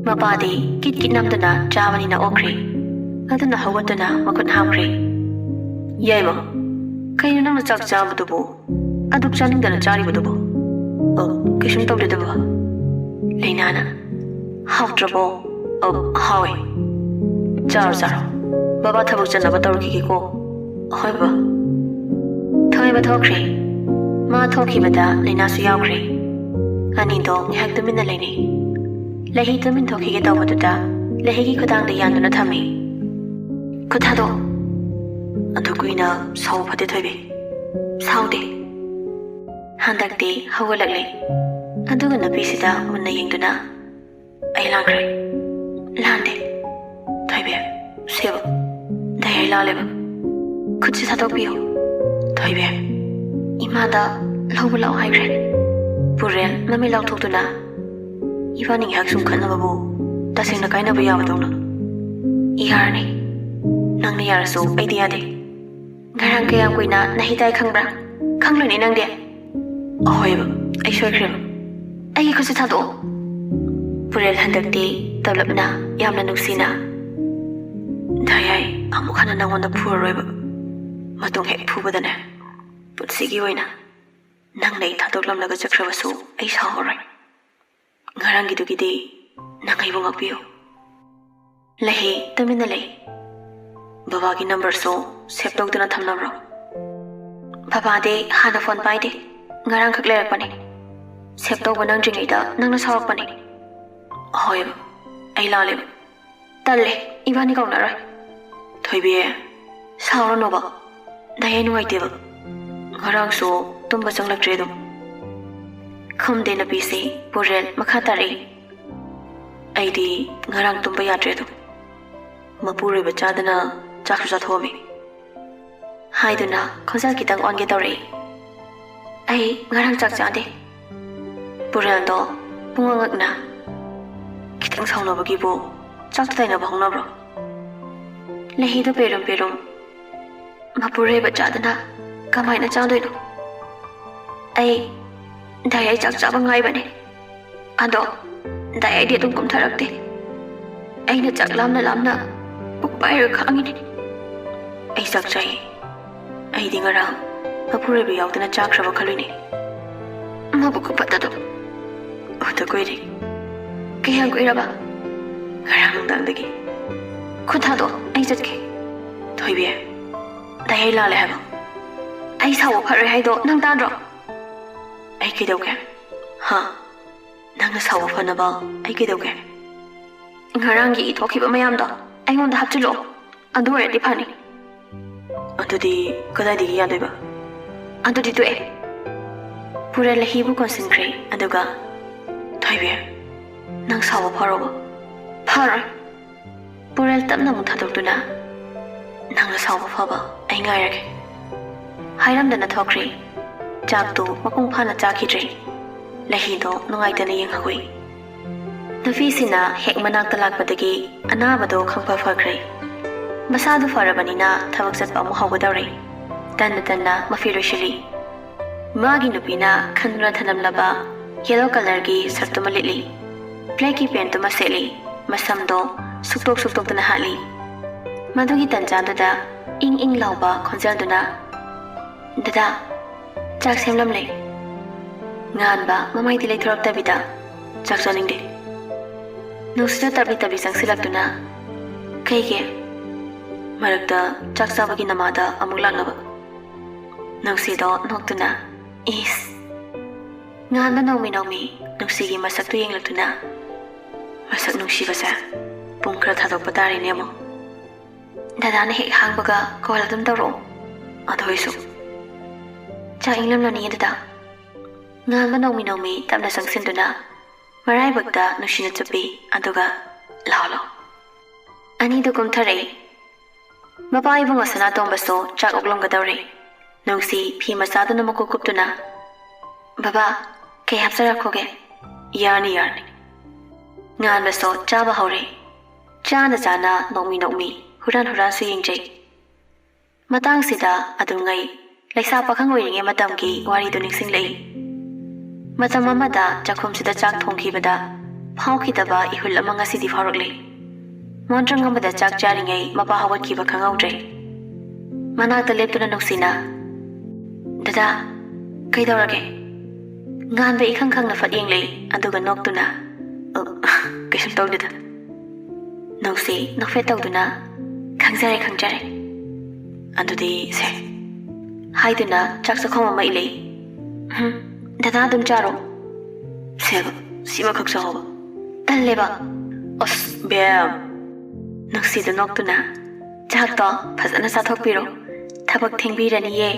ꯃꯄꯥꯗꯤ ꯀꯤꯠ ꯀꯤꯠ ꯅꯝꯗꯨꯅ ꯆꯥꯕꯅꯤꯅ ꯑꯣꯛꯈ꯭ꯔꯦ꯫ ꯑꯗꯨꯅ ꯍꯧꯒꯠꯇꯨꯅ ꯃꯈꯨꯠ ꯍꯥꯝꯈ꯭ꯔꯦ꯫ "ꯌꯥꯏꯃ, ꯀꯩꯅꯣ ꯅꯪꯅ ꯆꯥꯛ ꯆꯥꯕꯗꯨꯕꯨ? ꯑꯗꯨꯛ ꯆꯥꯅꯤꯡꯗꯅ ꯆꯥꯔꯤꯕꯗꯨꯕꯨ?" "ꯑ, ꯀꯩꯁꯨꯝ ꯇꯧꯗꯦꯗ ꯕꯕꯥ꯫" ꯂꯩꯅꯥꯅ, "ꯍꯥꯎꯇ꯭ꯔꯕꯣ?" "ꯑ, ꯍꯥꯎꯋꯦ꯫ ꯆꯥꯔꯣ, ꯆꯥꯔꯣ꯫ ꯕꯕꯥ ꯊꯕꯛ ꯆꯠꯅꯕ ꯇꯧꯔꯨꯈꯤꯒꯦꯀꯣ꯫" "ꯍꯣꯏ ꯕꯕꯥ꯫" ꯊꯣꯏꯕ ꯊꯣꯛꯈ꯭ꯔꯦ꯫ ꯃꯥ ꯊꯣꯛꯈꯤꯕꯗ ꯂꯩꯅꯥꯁꯨ ꯌꯥꯎꯈ꯭ꯔꯦ꯫ ꯑꯅꯤꯗꯣ ꯉꯥꯏꯍꯥꯛ ꯇꯨꯃꯤꯟꯅ ꯂꯩꯅꯩ꯫ ꯂꯩꯍꯤ ꯇꯨꯃꯤꯟ ꯊꯣꯛꯈꯤꯒꯦ ꯇꯧꯕꯗꯨꯗ ꯂꯩꯍꯤꯒꯤ ꯈꯨꯗꯥꯡꯗ ꯌꯥꯟꯗꯨꯅ ꯊꯝꯃꯤ꯫ "ꯈꯨꯠ ꯊꯥꯗꯣꯛ꯫" "ꯑꯗꯨ ꯀꯨꯏꯅ ꯁꯥꯎꯕ ꯐꯠꯇꯦ ꯊꯣꯏꯕꯤ꯫" "ꯁꯥꯎꯗꯦ꯫" ꯍꯟꯗꯛꯇꯤ ꯍꯧꯒꯠꯂꯛꯂꯦ꯫ ꯑꯗꯨꯒ ꯅꯨꯄꯤꯁꯤꯗ ꯃꯨꯟꯅ ꯌꯦꯡꯗꯨꯅ, "ꯑꯩ ꯂꯥꯟꯈ꯭ꯔꯦ꯫" "ꯂꯥꯟꯗꯦ꯫ ꯊꯣꯏꯕꯤ, ꯁꯦꯕ, ꯗꯥꯏ ꯑꯩ ꯂꯥꯜꯂꯦꯕ꯫ ꯈꯨꯠꯁꯤ ꯊꯥꯗꯣꯛꯄꯤꯌꯨ꯫" "ꯊꯣꯏꯕꯤ, ꯏꯃꯥꯗ ꯂꯧꯕ ꯂꯥꯛꯑꯣ ꯍꯥꯏꯈ꯭ꯔꯦ꯫" ꯄꯨꯔꯦꯜ ꯃꯃꯤꯠ ꯂꯥꯎꯊꯣꯛꯇꯨꯅ, "ꯏꯕꯥꯅꯤ ꯉꯥꯏꯍꯥꯛ ꯁꯨꯝ ꯈꯠꯅꯕꯕꯨ ꯇꯁꯦꯡꯅ ꯀꯥꯏꯅꯕ ꯌꯥꯕꯗꯧꯅ?" "ꯌꯥꯔꯅꯤ꯫ ꯅꯪꯅ ꯌꯥꯔꯁꯨ ꯑꯩꯗꯤ ꯌꯥꯗꯦ꯫" "ꯉꯔꯥꯡ ꯀꯌꯥꯝ ꯀꯨꯏꯅ ꯅꯍꯤ ꯇꯥꯏ ꯈꯪꯕ꯭ꯔꯥ?" "ꯈꯪꯂꯣꯏꯅꯦ ꯅꯪꯗꯤ꯫" "ꯑꯍꯣꯏꯕ, ꯑꯩ ꯁꯣꯏꯈ꯭ꯔꯦꯕ꯫ ꯑꯩꯒꯤ ꯈꯨꯠꯁꯦ ꯊꯥꯗꯣꯛꯑꯣ꯫" ꯄꯨꯔꯦꯜ ꯍꯟꯗꯛꯇꯤ ꯇꯧꯂꯞꯅ ꯌꯥꯝꯅ ꯅꯨꯡꯁꯤꯅ, "ꯗꯥꯏ ꯑꯩ ꯑꯃꯨꯛ ꯍꯟꯅ ꯅꯪꯉꯣꯟꯗ ꯐꯨꯔꯔꯣꯏꯕ꯫ ꯃꯇꯨꯡ ꯍꯦꯛ ꯐꯨꯕꯗꯅꯦ, ꯄꯨꯟꯁꯤꯒꯤ ꯑꯣꯏꯅ ꯅꯪꯅ ꯑꯩ ꯊꯥꯗꯣꯛꯂꯝꯂꯒ ꯆꯠꯈ꯭ꯔꯕꯁꯨ ꯑꯩ ꯁꯥꯎꯔꯔꯣꯏ꯫ ꯉꯔꯥꯡꯒꯤꯗꯨꯒꯤꯗꯤ ꯅꯪ ꯑꯩꯕꯨ ꯉꯥꯛꯄꯤꯌꯨ꯫" ꯂꯩꯍꯤ ꯇꯨꯃꯤꯟꯅ ꯂꯩ꯫ "ꯕꯕꯥꯒꯤ ꯅꯝꯕꯔꯁꯨ ꯁꯦꯚ ꯇꯧꯗꯨꯅ ꯊꯝꯂꯝꯕ꯭ꯔꯣ?" ꯕꯕꯥꯗꯤ ꯍꯥꯟꯅ ꯐꯣꯟ ꯄꯥꯏꯗꯦ꯫ ꯉꯔꯥꯡꯈꯛ ꯂꯩꯔꯛꯄꯅꯦ꯫ ꯁꯦꯚ ꯇꯧꯕ ꯅꯪꯗ꯭ꯔꯤꯉꯩꯗ ꯅꯪꯅ ꯁꯥꯎꯔꯛꯄꯅꯦ꯫ ꯍꯣꯏꯕ, ꯑꯩ ꯂꯥꯜꯂꯦꯕ꯫ ꯇꯜꯂꯦ, ꯏꯕꯥꯅꯤ ꯀꯧꯅꯔꯣꯏ꯫ ꯊꯣꯏꯕꯤ, ꯁꯥꯎꯔꯅꯣꯕ꯫ ꯗꯥꯏꯌꯥꯏ ꯅꯨꯡꯉꯥꯏꯇꯦꯕ꯫ ꯉꯔꯥꯡꯁꯨ ꯇꯨꯝꯕ ꯆꯪꯂꯛꯇ꯭ꯔꯦ ꯑꯗꯨꯝ꯫ ꯈꯨꯝꯗꯦ ꯅꯨꯄꯤꯁꯦ꯫ ꯄꯨꯔꯦꯜ ꯃꯈꯥ ꯇꯥꯔꯛꯏ꯫ ꯑꯩꯗꯤ ꯉꯔꯥꯡ ꯇꯨꯝꯕ ꯌꯥꯗ꯭ꯔꯦ ꯑꯗꯨꯝ꯫ ꯃꯄꯨꯔꯣꯏꯕ ꯆꯥꯗꯅ ꯆꯥꯛꯁꯨ ꯆꯥꯊꯣꯛꯑꯝꯃꯤ꯫ ꯍꯥꯏꯗꯨꯅ ꯈꯣꯟꯖꯦꯜ ꯈꯤꯇꯪ ꯑꯣꯟꯒꯦ ꯇꯧꯔꯛꯏ꯫ ꯑꯩ ꯉꯔꯥꯡ ꯆꯥꯛ ꯆꯥꯗꯦ꯫ ꯄꯨꯔꯦꯜꯗꯣ ꯄꯨꯡꯉꯛ ꯉꯛꯅ, ꯈꯤꯇꯪ ꯁꯥꯎꯅꯕꯒꯤꯕꯨ ꯆꯥꯛꯇ ꯇꯥꯏꯅꯕ ꯍꯧꯅꯕ꯭ꯔꯣ? ꯂꯩꯍꯤꯗꯣ ꯄꯦꯔꯨꯝ ꯄꯦꯔꯨꯝ꯫ ꯃꯄꯨꯔꯣꯏꯕ ꯆꯥꯗꯅ ꯀꯃꯥꯏꯅ ꯆꯥꯗꯣꯏꯅꯣ? ꯑꯩ ꯗꯥꯏꯌꯥꯏ ꯆꯥꯛ ꯆꯥꯕ ꯉꯥꯏꯕꯅꯦ꯫ ꯑꯗꯣ ꯗꯥꯏꯌꯥꯏꯗꯤ ꯑꯗꯨꯝ ꯀꯨꯝꯊꯔꯛꯇꯦ꯫ ꯑꯩꯅ ꯆꯥꯛ ꯂꯥꯝꯅ ꯂꯥꯝꯅ ꯄꯨꯛ ꯄꯥꯏꯔꯒ ꯈꯥꯡꯉꯤꯅꯦ꯫ ꯑꯩ ꯆꯥꯛ ꯆꯥꯏ꯫ ꯑꯩꯗꯤ ꯉꯔꯥꯡ ꯃꯄꯨꯔꯣꯏꯕ ꯌꯥꯎꯗꯅ ꯆꯥꯈ꯭ꯔꯕ ꯈꯜꯂꯨꯏꯅꯦ꯫ ꯃꯕꯨꯛ ꯈꯨꯐꯠꯇꯗꯣ꯫ ꯎꯗ ꯀꯨꯏꯔꯦ꯫ ꯀꯌꯥꯝ ꯀꯨꯏꯔꯕ? ꯉꯔꯥꯡ ꯅꯨꯡꯗꯥꯡꯗꯒꯤ꯫ ꯈꯨꯠ ꯊꯥꯗꯣꯛꯑꯣ, ꯑꯩ ꯆꯠꯀꯦ꯫ ꯊꯣꯏꯕꯤ, ꯗꯥꯏꯌꯥꯏ ꯂꯥꯜꯂꯦ ꯍꯥꯏꯕ꯫ ꯑꯩ ꯁꯥꯎꯕ ꯐꯔꯣꯏ ꯍꯥꯏꯗꯣ ꯅꯪ ꯇꯥꯗ꯭ꯔꯣ? ꯑꯩ ꯀꯩꯗꯧꯒꯦ? ꯍꯥ? ꯅꯪꯅ ꯁꯥꯎꯕ ꯐꯅꯕ ꯑꯩ ꯀꯩꯗꯧꯒꯦ? ꯉꯔꯥꯡꯒꯤ ꯏ ꯊꯣꯛꯈꯤꯕ ꯃꯌꯥꯝꯗꯣ ꯑꯩꯉꯣꯟꯗ ꯍꯥꯞꯆꯤꯜꯂꯛꯑꯣ꯫ ꯑꯗꯨ ꯑꯣꯏꯔꯗꯤ ꯐꯅꯤ꯫ ꯑꯗꯨꯗꯤ ꯀꯗꯥꯏꯗꯒꯤ ꯌꯥꯗꯣꯏꯕ? ꯑꯗꯨꯗꯤ ꯇꯣꯛꯑꯦ꯫ ꯄꯨꯔꯦꯜ ꯂꯩꯍꯤꯕꯨ ꯀꯣꯟꯁꯤꯟꯈ꯭ꯔꯦ, ꯑꯗꯨꯒ, "ꯊꯣꯏꯕꯤ, ꯅꯪ ꯁꯥꯎꯕ ꯐꯔꯣꯕ?" "ꯐꯔꯣꯏ꯫" ꯄꯨꯔꯦꯜ ꯇꯞꯅ ꯑꯃꯨꯛ ꯊꯥꯗꯣꯛꯇꯨꯅ, "ꯅꯪꯅ ꯁꯥꯎꯕ ꯐꯕ ꯑꯩ ꯉꯥꯏꯔꯒꯦ," ꯍꯥꯏꯔꯝꯗꯅ ꯊꯣꯛꯈ꯭ꯔꯦ꯫ ꯆꯥꯛꯇꯨ ꯃꯄꯨꯡ ꯐꯥꯅ ꯆꯥꯈꯤꯗ꯭ꯔꯦ꯫ ꯂꯩꯍꯤꯗꯣ ꯅꯨꯡꯉꯥꯏꯇꯅ ꯌꯦꯡꯍꯧꯏ꯫ ꯅꯨꯄꯤꯁꯤꯅ ꯍꯦꯛ ꯃꯅꯥꯛꯇ ꯂꯥꯛꯄꯗꯒꯤ ꯑꯅꯥꯕꯗꯣ ꯈꯪꯐ ꯐꯈ꯭ꯔꯦ꯫ ꯃꯁꯥꯗꯨ ꯐꯔꯕꯅꯤꯅ ꯊꯕꯛ ꯆꯠꯄ ꯑꯃꯨꯛ ꯍꯧꯒꯗꯧꯔꯦ꯫ ꯇꯟꯅ ꯇꯟꯅ ꯃꯐꯤ ꯂꯣꯏꯁꯤꯜꯂꯤ꯫ ꯃꯥꯒꯤ ꯅꯨꯄꯤꯅ ꯈꯟꯗꯨꯅ ꯊꯅꯝꯂꯕ ꯌꯦꯂꯣ ꯀꯂꯔꯒꯤ ꯁꯔꯠꯇꯨꯃ ꯂꯤꯠꯂꯤ꯫ ꯕ꯭ꯂꯦꯛꯀꯤ ꯄꯦꯟꯠꯇꯨꯃ ꯁꯦꯠꯂꯤ꯫ ꯃꯁꯝꯗꯣ ꯁꯨꯛꯇꯣꯛ ꯁꯨꯛꯇꯣꯛꯇꯅ ꯍꯥꯠꯂꯤ꯫ ꯃꯗꯨꯒꯤ ꯇꯟꯖꯥꯗꯨꯗ ꯏꯪ ꯏꯪ ꯂꯥꯎꯕ ꯈꯣꯟꯖꯦꯜꯗꯨꯅ, "ꯗꯗꯥ, ꯆꯥꯛ ꯁꯦꯝꯂꯝꯂꯦ꯫" ꯉꯥꯟꯕ ꯃꯃꯥꯏꯗꯤ ꯂꯩꯊꯣꯔꯛꯇꯕꯤꯗ, "ꯆꯥꯛ ꯆꯥꯅꯤꯡꯗꯦ꯫" ꯅꯨꯡꯁꯤꯠꯅ ꯇꯞꯂꯤ ꯇꯞꯂꯤ ꯆꯪꯁꯤꯜꯂꯛꯇꯨꯅ, "ꯀꯩꯒꯤ?" "ꯃꯔꯛꯇ ꯆꯥꯛ ꯆꯥꯕꯒꯤ ꯅꯃꯥꯗ ꯑꯃꯨꯛ ꯂꯥꯛꯅꯕ꯫" ꯅꯨꯡꯁꯤꯗꯣ ꯅꯣꯛꯇꯨꯅ, "ꯏꯁ!" ꯉꯥꯟꯕ ꯅꯣꯡꯃꯤ ꯅꯣꯡꯃꯤ ꯅꯨꯡꯁꯤꯒꯤ ꯃꯁꯛꯇꯨ ꯌꯦꯡꯂꯛꯇꯨꯅ, "ꯃꯁꯛ ꯅꯨꯡꯁꯤꯕꯁꯦ ꯄꯨꯡ ꯈꯔ ꯊꯥꯗꯣꯛꯄ ꯇꯥꯔꯦꯅꯦ ꯑꯃꯨꯛ꯫ ꯗꯗꯥꯅ ꯍꯦꯛ ꯍꯥꯡꯕꯒ call ꯑꯗꯨꯝ ꯇꯧꯔꯛꯑꯣ꯫ ꯑꯗꯨ ꯑꯣꯏꯁꯨ ꯆꯥꯛ ꯏꯪꯂꯝꯂꯅꯤꯌꯦ ꯗꯗꯥ꯫" ꯉꯥꯟꯕ ꯅꯣꯡꯃꯤ ꯅꯣꯡꯃꯤ ꯇꯞꯅ ꯆꯪꯁꯤꯟꯗꯨꯅ ꯃꯔꯥꯏꯕꯛꯇ ꯅꯨꯡꯁꯤꯅ ꯆꯨꯞꯄꯤ, ꯑꯗꯨꯒ, "ꯂꯥꯎ, ꯂꯥꯎ꯫" ꯑꯅꯤꯗꯨ ꯀꯨꯝꯊꯔꯛꯏ꯫ ꯃꯄꯥ ꯏꯕꯨꯡꯉꯣ ꯁꯅꯥꯇꯣꯝꯕꯁꯨ ꯆꯥꯛ ꯑꯣꯛꯂꯝꯒꯗꯧꯔꯦ꯫ ꯅꯨꯡꯁꯤ ꯐꯤ ꯃꯆꯥꯗꯨꯅ ꯃꯀꯣꯛ ꯀꯨꯞꯇꯨꯅ, "ꯕꯕꯥ, ꯀꯩ ꯍꯥꯞꯆꯔꯛꯈꯣꯒꯦ?" "ꯌꯥꯔꯅꯤ, ꯌꯥꯔꯅꯤ꯫" ꯉꯥꯟꯕꯁꯨ ꯆꯥꯕ ꯍꯧꯔꯦ꯫ ꯆꯥꯅ ꯆꯥꯅ ꯅꯣꯛꯃꯤ ꯅꯣꯛꯃꯤ ꯍꯨꯔꯥꯟ ꯍꯨꯔꯥꯟꯁꯨ ꯌꯦꯡꯖꯩ꯫ ꯃꯇꯥꯡꯁꯤꯗ ꯑꯗꯨꯉꯩ ꯂꯩꯁꯥ ꯄꯥꯈꯪ ꯑꯣꯏꯔꯤꯉꯩ ꯃꯇꯝꯒꯤ ꯋꯥꯔꯤꯗꯨ ꯅꯤꯡꯁꯤꯡꯂꯛꯏ꯫ ꯃꯇꯝ ꯑꯃꯗ ꯆꯥꯛꯈꯨꯝꯁꯤꯗ ꯆꯥꯛ ꯊꯣꯡꯈꯤꯕꯗ ꯐꯥꯎꯈꯤꯗꯕ ꯏꯍꯨꯜ ꯑꯃ ꯉꯁꯤꯗꯤ ꯐꯥꯎꯔꯛꯂꯤ꯫ ꯃꯣꯟꯗ꯭ꯔꯪ ꯑꯃꯗ ꯆꯥꯛ ꯆꯥꯔꯤꯉꯩ ꯃꯄꯥ ꯍꯧꯒꯠꯈꯤꯕ ꯈꯪꯍꯧꯗ꯭ꯔꯦ꯫ ꯃꯅꯥꯛꯇ ꯂꯦꯞꯇꯨꯅ ꯅꯨꯡꯁꯤꯅ, "ꯗꯗꯥ, ꯀꯩꯗꯧꯔꯒꯦ?" ꯉꯥꯟꯕ ꯏꯈꯪ ꯈꯪꯅ ꯐꯠ ꯌꯦꯡꯂꯛꯏ, ꯑꯗꯨꯒ ꯅꯣꯛꯇꯨꯅ, "ꯑ, ꯀꯩꯁꯨꯝ ꯇꯧꯗꯦꯗ꯫" ꯅꯨꯡꯁꯤ ꯅꯣꯛꯐꯦꯠ ꯇꯧꯗꯨꯅ, "ꯈꯪꯖꯔꯦ, ꯈꯪꯖꯔꯦ꯫ ꯑꯗꯨꯗꯤ ꯁꯦ," ꯍꯥꯏꯗꯨꯅ ꯆꯥꯛ ꯆꯥꯛꯈꯣꯝ ꯑꯃ ꯏꯜꯂꯛꯏ꯫ "ꯎꯝ, ꯗꯗꯥ ꯑꯗꯨꯝ ꯆꯥꯔꯣ꯫" "ꯁꯦꯕ, ꯁꯤꯃꯈꯛ ꯆꯥꯍꯧꯕ꯫" "ꯇꯜꯂꯦꯕ꯫" "ꯑꯁ, ꯕꯦꯝ!" ꯅꯨꯡꯁꯤꯗꯨ ꯅꯣꯛꯇꯨꯅ, "ꯆꯥꯛꯇꯣ ꯐꯖꯅ ꯆꯥꯊꯣꯛꯄꯤꯔꯣ, ꯊꯕꯛ ꯊꯦꯡꯕꯤꯔꯅꯤꯌꯦ꯫"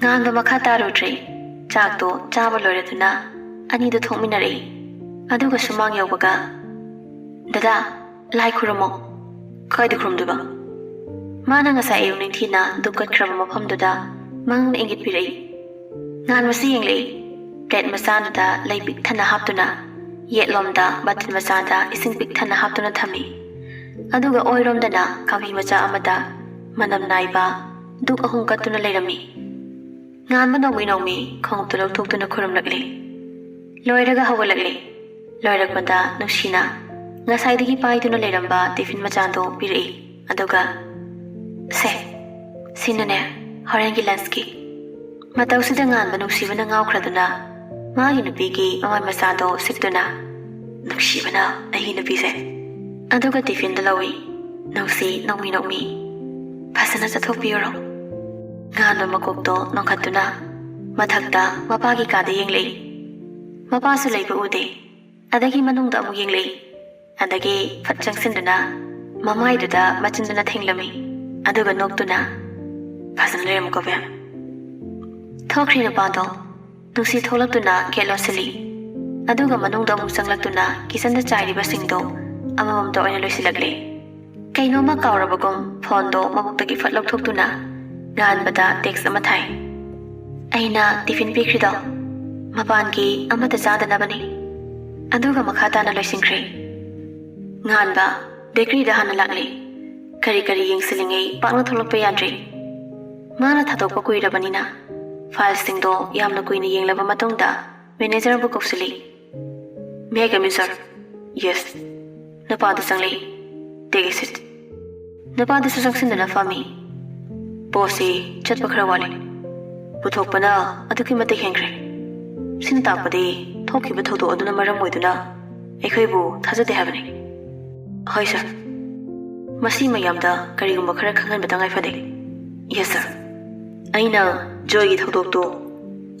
ꯉꯥꯟꯕ ꯃꯈꯥ ꯇꯥꯔꯨꯗ꯭ꯔꯦ꯫ ꯆꯥꯛꯇꯣ ꯆꯥꯕ ꯂꯣꯏꯔꯗꯨꯅ ꯑꯅꯤꯗꯨ ꯊꯣꯛꯃꯤꯟꯅꯔꯛꯏ꯫ ꯑꯗꯨꯒ ꯁꯨꯃꯥꯡ ꯌꯧꯕꯒ, "ꯗꯗꯥ, ꯂꯥꯏ ꯈꯨꯔꯨꯝꯃꯣ꯫" "ꯀꯥꯏꯗ ꯈꯨꯔꯨꯝꯗꯣꯏꯕ?" ꯃꯥꯅ ꯉꯁꯥꯏ ꯑꯌꯨꯛ ꯅꯤꯡꯊꯤꯅ ꯙꯨꯞ ꯀꯠꯈ꯭ꯔꯕ ꯃꯐꯝꯗꯨꯗ ꯃꯉꯛꯅ ꯏꯪꯒꯤꯠ ꯄꯤꯔꯛꯏ꯫ ꯉꯥꯟꯕꯁꯤ ꯌꯦꯡꯂꯛꯏ꯫ Plate ꯃꯆꯥꯗꯨꯗ ꯂꯩ ꯄꯤꯛ ꯊꯟꯅ ꯍꯥꯞꯇꯨꯅ, ꯌꯦꯠꯂꯣꯝꯗ ꯕꯥꯇꯤꯟ ꯃꯆꯥꯗ ꯏꯁꯤꯡ ꯄꯤꯛ ꯊꯟꯅ ꯍꯥꯞꯇꯨꯅ ꯊꯝꯃꯤ꯫ ꯑꯗꯨꯒ ꯑꯣꯏꯔꯣꯝꯗꯅ ꯈꯥꯕꯤ ꯃꯆꯥ ꯑꯃꯗ ꯃꯅꯝ ꯅꯥꯏꯕ ꯙꯨꯞ ꯑꯍꯨꯝ ꯀꯠꯇꯨꯅ ꯂꯩꯔꯝꯃꯤ꯫ ꯉꯥꯟꯕ ꯅꯣꯡꯃꯤ ꯅꯣꯡꯃꯤ ꯈꯣꯡꯎꯞꯇꯨ ꯂꯧꯊꯣꯛꯇꯨꯅ ꯈꯨꯔꯨꯝꯂꯛꯂꯤ꯫ ꯂꯣꯏꯔꯒ ꯍꯧꯒꯠꯂꯛꯂꯤ꯫ ꯂꯣꯏꯔꯛꯄꯗ ꯅꯨꯡꯁꯤꯅ ꯉꯁꯥꯏꯗꯒꯤ ꯄꯥꯏꯗꯨꯅ ꯂꯩꯔꯝꯕ tiffin ꯃꯆꯥꯗꯣ ꯄꯤꯔꯛꯏ꯫ ꯑꯗꯨꯒ, "ꯁꯦ, ꯁꯤꯅꯅꯦ ꯍꯣꯔꯦꯟꯒꯤ lunchꯀꯤ꯫" ꯃꯇꯧꯁꯤꯗ ꯉꯥꯟꯕ ꯅꯨꯡꯁꯤꯕꯅ ꯉꯥꯎꯈ꯭ꯔꯗꯨꯅ ꯃꯥꯒꯤ ꯅꯨꯄꯤꯒꯤ ꯃꯃꯥꯏ ꯃꯆꯥꯗꯣ ꯁꯤꯠꯇꯨꯅ, "ꯅꯨꯡꯁꯤꯕꯅ ꯑꯩꯒꯤ ꯅꯨꯄꯤꯁꯦ꯫" ꯑꯗꯨꯒ tiffinꯗꯨ ꯂꯧꯏ꯫ ꯅꯨꯡꯁꯤ ꯅꯣꯡꯃꯤ ꯅꯣꯡꯃꯤ, "ꯐꯖꯅ ꯆꯠꯊꯣꯛꯄꯤꯌꯨꯔꯣ?" ꯉꯥꯟꯕ ꯃꯀꯣꯛꯇꯣ ꯅꯣꯡꯈꯠꯇꯨꯅ ꯃꯊꯛꯇ ꯃꯄꯥꯒꯤ ꯀꯥꯗ ꯌꯦꯡꯂꯛꯏ꯫ ꯃꯄꯥꯁꯨ ꯂꯩꯕ ꯎꯗꯦ꯫ ꯑꯗꯒꯤ ꯃꯅꯨꯡꯗ ꯑꯃꯨꯛ ꯌꯦꯡꯂꯛꯏ꯫ ꯑꯗꯒꯤ ꯐꯠ ꯆꯪꯁꯤꯟꯗꯨꯅ ꯃꯃꯥꯏꯗꯨꯗ ꯃꯆꯤꯟꯗꯨꯅ ꯊꯦꯡꯂꯝꯃꯤ꯫ ꯑꯗꯨꯒ ꯅꯣꯛꯇꯨꯅ, "ꯐꯖꯅ ꯂꯩꯔꯝꯃꯨꯀꯣ, ꯕꯦꯝ꯫" ꯊꯣꯛꯈ꯭ꯔꯦ ꯅꯨꯄꯥꯗꯣ꯫ ꯅꯨꯡꯁꯤ ꯊꯣꯛꯂꯛꯇꯨꯅ ꯒꯦꯠ ꯂꯣꯟꯁꯤꯜꯂꯤ꯫ ꯑꯗꯨꯒ ꯃꯅꯨꯡꯗ ꯑꯃꯨꯛ ꯆꯪꯂꯛꯇꯨꯅ ꯀꯤꯆꯟꯗ ꯆꯥꯏꯔꯤꯕꯁꯤꯡꯗꯣ ꯑꯃꯃꯝꯇ ꯑꯣꯏꯅ ꯂꯣꯏꯁꯤꯜꯂꯛꯂꯤ꯫ ꯀꯩꯅꯣꯝꯃ ꯀꯥꯎꯔꯕꯒꯨꯝ ꯐꯣꯟꯗꯣ ꯃꯕꯨꯛꯇꯒꯤ ꯐꯠ ꯂꯧꯊꯣꯛꯇꯨꯅ ꯉꯥꯟꯕꯗ ꯇꯦꯛꯁ ꯑꯃ ꯊꯥꯏ꯫ "ꯑꯩꯅ ꯇꯤꯐꯤꯟ ꯄꯤꯈ꯭ꯔꯤꯗꯣ ꯃꯄꯥꯟꯒꯤ ꯑꯃꯠꯇ ꯆꯥꯗꯅꯕꯅꯤ꯫" ꯑꯗꯨꯒ ꯃꯈꯥ ꯇꯥꯅ ꯂꯣꯏꯁꯤꯟꯈ꯭ꯔꯦ꯫ ꯉꯥꯟꯕ ꯕꯦꯀꯔꯤꯗ ꯍꯥꯟꯅ ꯂꯥꯛꯂꯦ꯫ ꯀꯔꯤ ꯀꯔꯤ ꯌꯦꯡꯁꯤꯜꯂꯤꯉꯩ ꯄꯥꯛꯅ ꯊꯣꯛꯂꯛꯄ ꯌꯥꯗ꯭ꯔꯦ꯫ ꯃꯥꯅ ꯊꯥꯗꯣꯛꯄ ꯀꯨꯏꯔꯕꯅꯤꯅ ꯐꯥꯏꯜꯁꯤꯡꯗꯣ ꯌꯥꯝꯅ ꯀꯨꯏꯅ ꯌꯦꯡꯂꯕ ꯃꯇꯨꯡꯗ ꯃꯦꯅꯦꯖꯔꯕꯨ ꯀꯧꯁꯤꯜꯂꯤ꯫ "May I come in, sir?" "Yes." ꯅꯨꯄꯥꯗꯨ ꯆꯪꯂꯛꯏ꯫ "Take a seat." ꯅꯨꯄꯥꯗꯨꯁꯨ ꯆꯪꯁꯤꯟꯗꯨꯅ ꯐꯝꯃꯤ꯫ "ꯄꯣꯠꯁꯤ ꯆꯠꯄ ꯈꯔ ꯋꯥꯠꯂꯤ꯫ ꯄꯨꯊꯣꯛꯄꯅ ꯑꯗꯨꯛꯀꯤ ꯃꯇꯤꯛ ꯍꯦꯟꯈ꯭ꯔꯦ꯫ ꯁꯤꯅ ꯇꯥꯛꯄꯗꯤ ꯊꯣꯛꯈꯤꯕ ꯊꯧꯗꯣꯛ ꯑꯗꯨꯅ ꯃꯔꯝ ꯑꯣꯏꯗꯨꯅ ꯑꯩꯈꯣꯏꯕꯨ ꯊꯥꯖꯗꯦ ꯍꯥꯏꯕꯅꯤ꯫" "ꯍꯣꯏ, ꯁꯥꯔ꯫ ꯃꯁꯤ ꯃꯌꯥꯝꯗ ꯀꯔꯤꯒꯨꯝꯕ ꯈꯔ ꯈꯪꯍꯟꯕ ꯇꯉꯥꯏ ꯐꯗꯦ꯫" "ꯌꯦꯁ, ꯁꯥꯔ꯫ ꯑꯩꯅ ꯖꯣꯏꯒꯤ ꯊꯧꯗꯣꯛꯇꯨ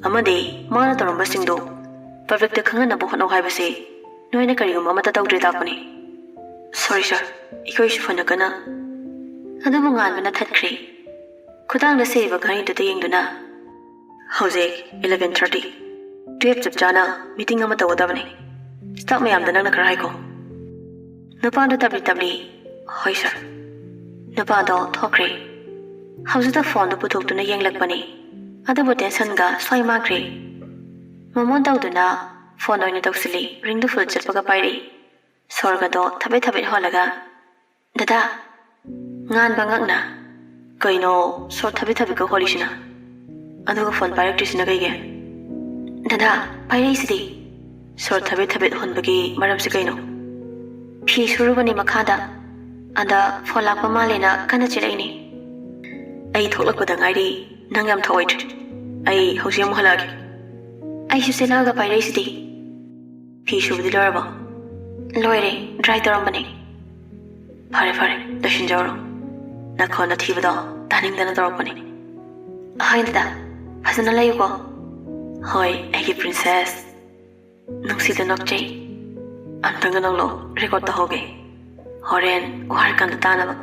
ꯑꯃꯗꯤ ꯃꯥꯅ ꯇꯧꯔꯝꯕꯁꯤꯡꯗꯨ ꯄꯕ꯭ꯂꯤꯛꯇ ꯈꯪꯍꯟꯅꯕ ꯍꯣꯠꯅꯧ ꯍꯥꯏꯕꯁꯤ ꯅꯣꯏꯅ ꯀꯔꯤꯒꯨꯝꯕ ꯑꯃꯠꯇ ꯇꯧꯗ꯭ꯔꯦ ꯇꯥꯛꯄꯅꯤ꯫" "ꯁꯣꯔꯤ, ꯁꯥꯔ꯫ ꯑꯩꯈꯣꯏꯁꯨ ꯐꯅ ꯀꯟꯅ꯫" ꯑꯗꯨꯕꯨ ꯉꯥꯟꯕꯅ ꯊꯠꯈ꯭ꯔꯦ꯫ ꯈꯨꯗꯥꯡꯗ ꯁꯤꯔꯤꯕ ꯘꯔꯤꯗꯨꯗ ꯌꯦꯡꯗꯨꯅ, "ꯍꯧꯖꯤꯛ eleven thirty꯫ Twelve ꯆꯞ ꯆꯥꯅ ꯃꯤꯇꯤꯡ ꯑꯃ ꯇꯧꯒꯗꯕꯅꯤ꯫ ꯁ꯭ꯇꯥꯐ ꯃꯌꯥꯝꯗ ꯅꯪꯅ ꯈꯔ ꯍꯥꯏꯈꯣ꯫" ꯅꯨꯄꯥꯗꯨ ꯇꯞꯂꯤ ꯇꯞꯂꯤ, "ꯍꯣꯏ, ꯁꯥꯔ꯫" ꯅꯨꯄꯥꯗꯣ ꯊꯣꯛꯈ꯭ꯔꯦ꯫ ꯍꯧꯖꯤꯛꯇ ꯐꯣꯟꯗꯨ ꯄꯨꯊꯣꯛꯇꯨꯅ ꯌꯦꯡꯂꯛꯄꯅꯤ꯫ ꯑꯗꯨꯕꯨ ꯇꯦꯟꯁꯟꯒ ꯁ꯭ꯋꯥꯏ ꯃꯥꯡꯈ꯭ꯔꯦ꯫ ꯃꯣꯃꯣꯟ ꯇꯧꯗꯨꯅ ꯐꯣꯟ ꯑꯣꯏꯅ ꯇꯧꯁꯤꯜꯂꯤ꯫ ꯔꯤꯡꯗꯨ ꯐꯨꯜ ꯆꯠꯄꯒ ꯄꯥꯏꯔꯛꯏ꯫ ꯁꯣꯔꯒꯗꯣ ꯊꯕꯦꯠ ꯊꯕꯦꯠ ꯍꯣꯜꯂꯒ, "ꯗꯗꯥ!" ꯉꯥꯟꯕ ꯉꯛꯅ, "ꯀꯩꯅꯣ ꯁꯣꯔ ꯊꯕꯦꯠ ꯊꯕꯦꯠꯀ ꯍꯣꯜꯂꯤꯁꯤꯅ? ꯑꯗꯨꯒ ꯐꯣꯟ ꯄꯥꯏꯔꯛꯇ꯭ꯔꯤꯁꯤꯅ ꯀꯩꯒꯤ?" "ꯗꯗꯥ, ꯄꯥꯏꯔꯛꯏꯁꯤꯗꯤ꯫" "ꯁꯣꯔ ꯊꯕꯦꯠ ꯊꯕꯦꯠ ꯍꯣꯟꯕꯒꯤ ꯃꯔꯝꯁꯤ ꯀꯩꯅꯣ?" "ꯐꯤ ꯁꯨꯔꯨꯕꯅꯤ ꯃꯈꯥꯗ꯫ ꯑꯗ ꯐꯣꯟ ꯂꯥꯛꯄ ꯃꯥꯜꯂꯦꯅ ꯀꯟꯅ ꯆꯦꯜꯂꯛꯏꯅꯤ꯫" "ꯑꯩ ꯊꯣꯛꯂꯛꯄꯗ ꯉꯥꯏꯔꯤ꯫ ꯅꯪ ꯌꯥꯝ ꯊꯧꯑꯣꯏꯗ꯭ꯔꯦ꯫ ꯑꯩ ꯍꯧꯖꯤꯛ ꯑꯃꯨꯛ ꯍꯜꯂꯛꯑꯒꯦ꯫" "ꯑꯩꯁꯨ ꯆꯦꯜꯂꯛꯑꯒ ꯄꯥꯏꯔꯛꯏꯁꯤꯗꯤ꯫" "ꯐꯤ ꯁꯨꯕꯗꯤ ꯂꯣꯏꯔꯕꯣ?" "ꯂꯣꯏꯔꯦ, ꯗ꯭ꯔꯥꯏ ꯇꯧꯔꯝꯕꯅꯦ꯫" "ꯐꯔꯦ, ꯐꯔꯦ, ꯂꯣꯏꯁꯤꯟꯖꯧꯔꯣ꯫ ꯅꯈꯣꯟ ꯑꯊꯤꯕꯗꯣ ꯇꯥꯅꯤꯡꯗꯅ ꯇꯧꯔꯛꯄꯅꯤ꯫" ꯍꯣꯏ ꯗꯥꯗꯥ, ꯐꯖꯅ ꯂꯩꯌꯨꯀꯣ꯫ ꯍꯣꯏ, ꯑꯩꯒꯤ princess꯫ ꯅꯨꯡꯁꯤꯗ ꯅꯣꯛꯆꯩ꯫ ꯑꯝꯇꯪꯒ ꯅꯣꯛꯂꯛꯑꯣ, record ꯇꯧꯍꯧꯒꯦ꯫ ꯍꯣꯔꯦꯟ ꯋꯥꯔꯀꯥꯟꯗ ꯇꯥꯅꯕ꯫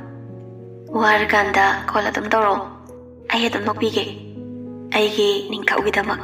ꯋꯥꯔꯀꯥꯟꯗ call ꯑꯗꯨꯝ ꯇꯧꯔꯛꯑꯣ꯫ ꯑꯩ ꯑꯗꯨꯝ ꯅꯣꯛꯄꯤꯒꯦ꯫ ꯑꯩꯒꯤ ꯅꯤꯡꯊꯧꯒꯤꯗꯃꯛ꯫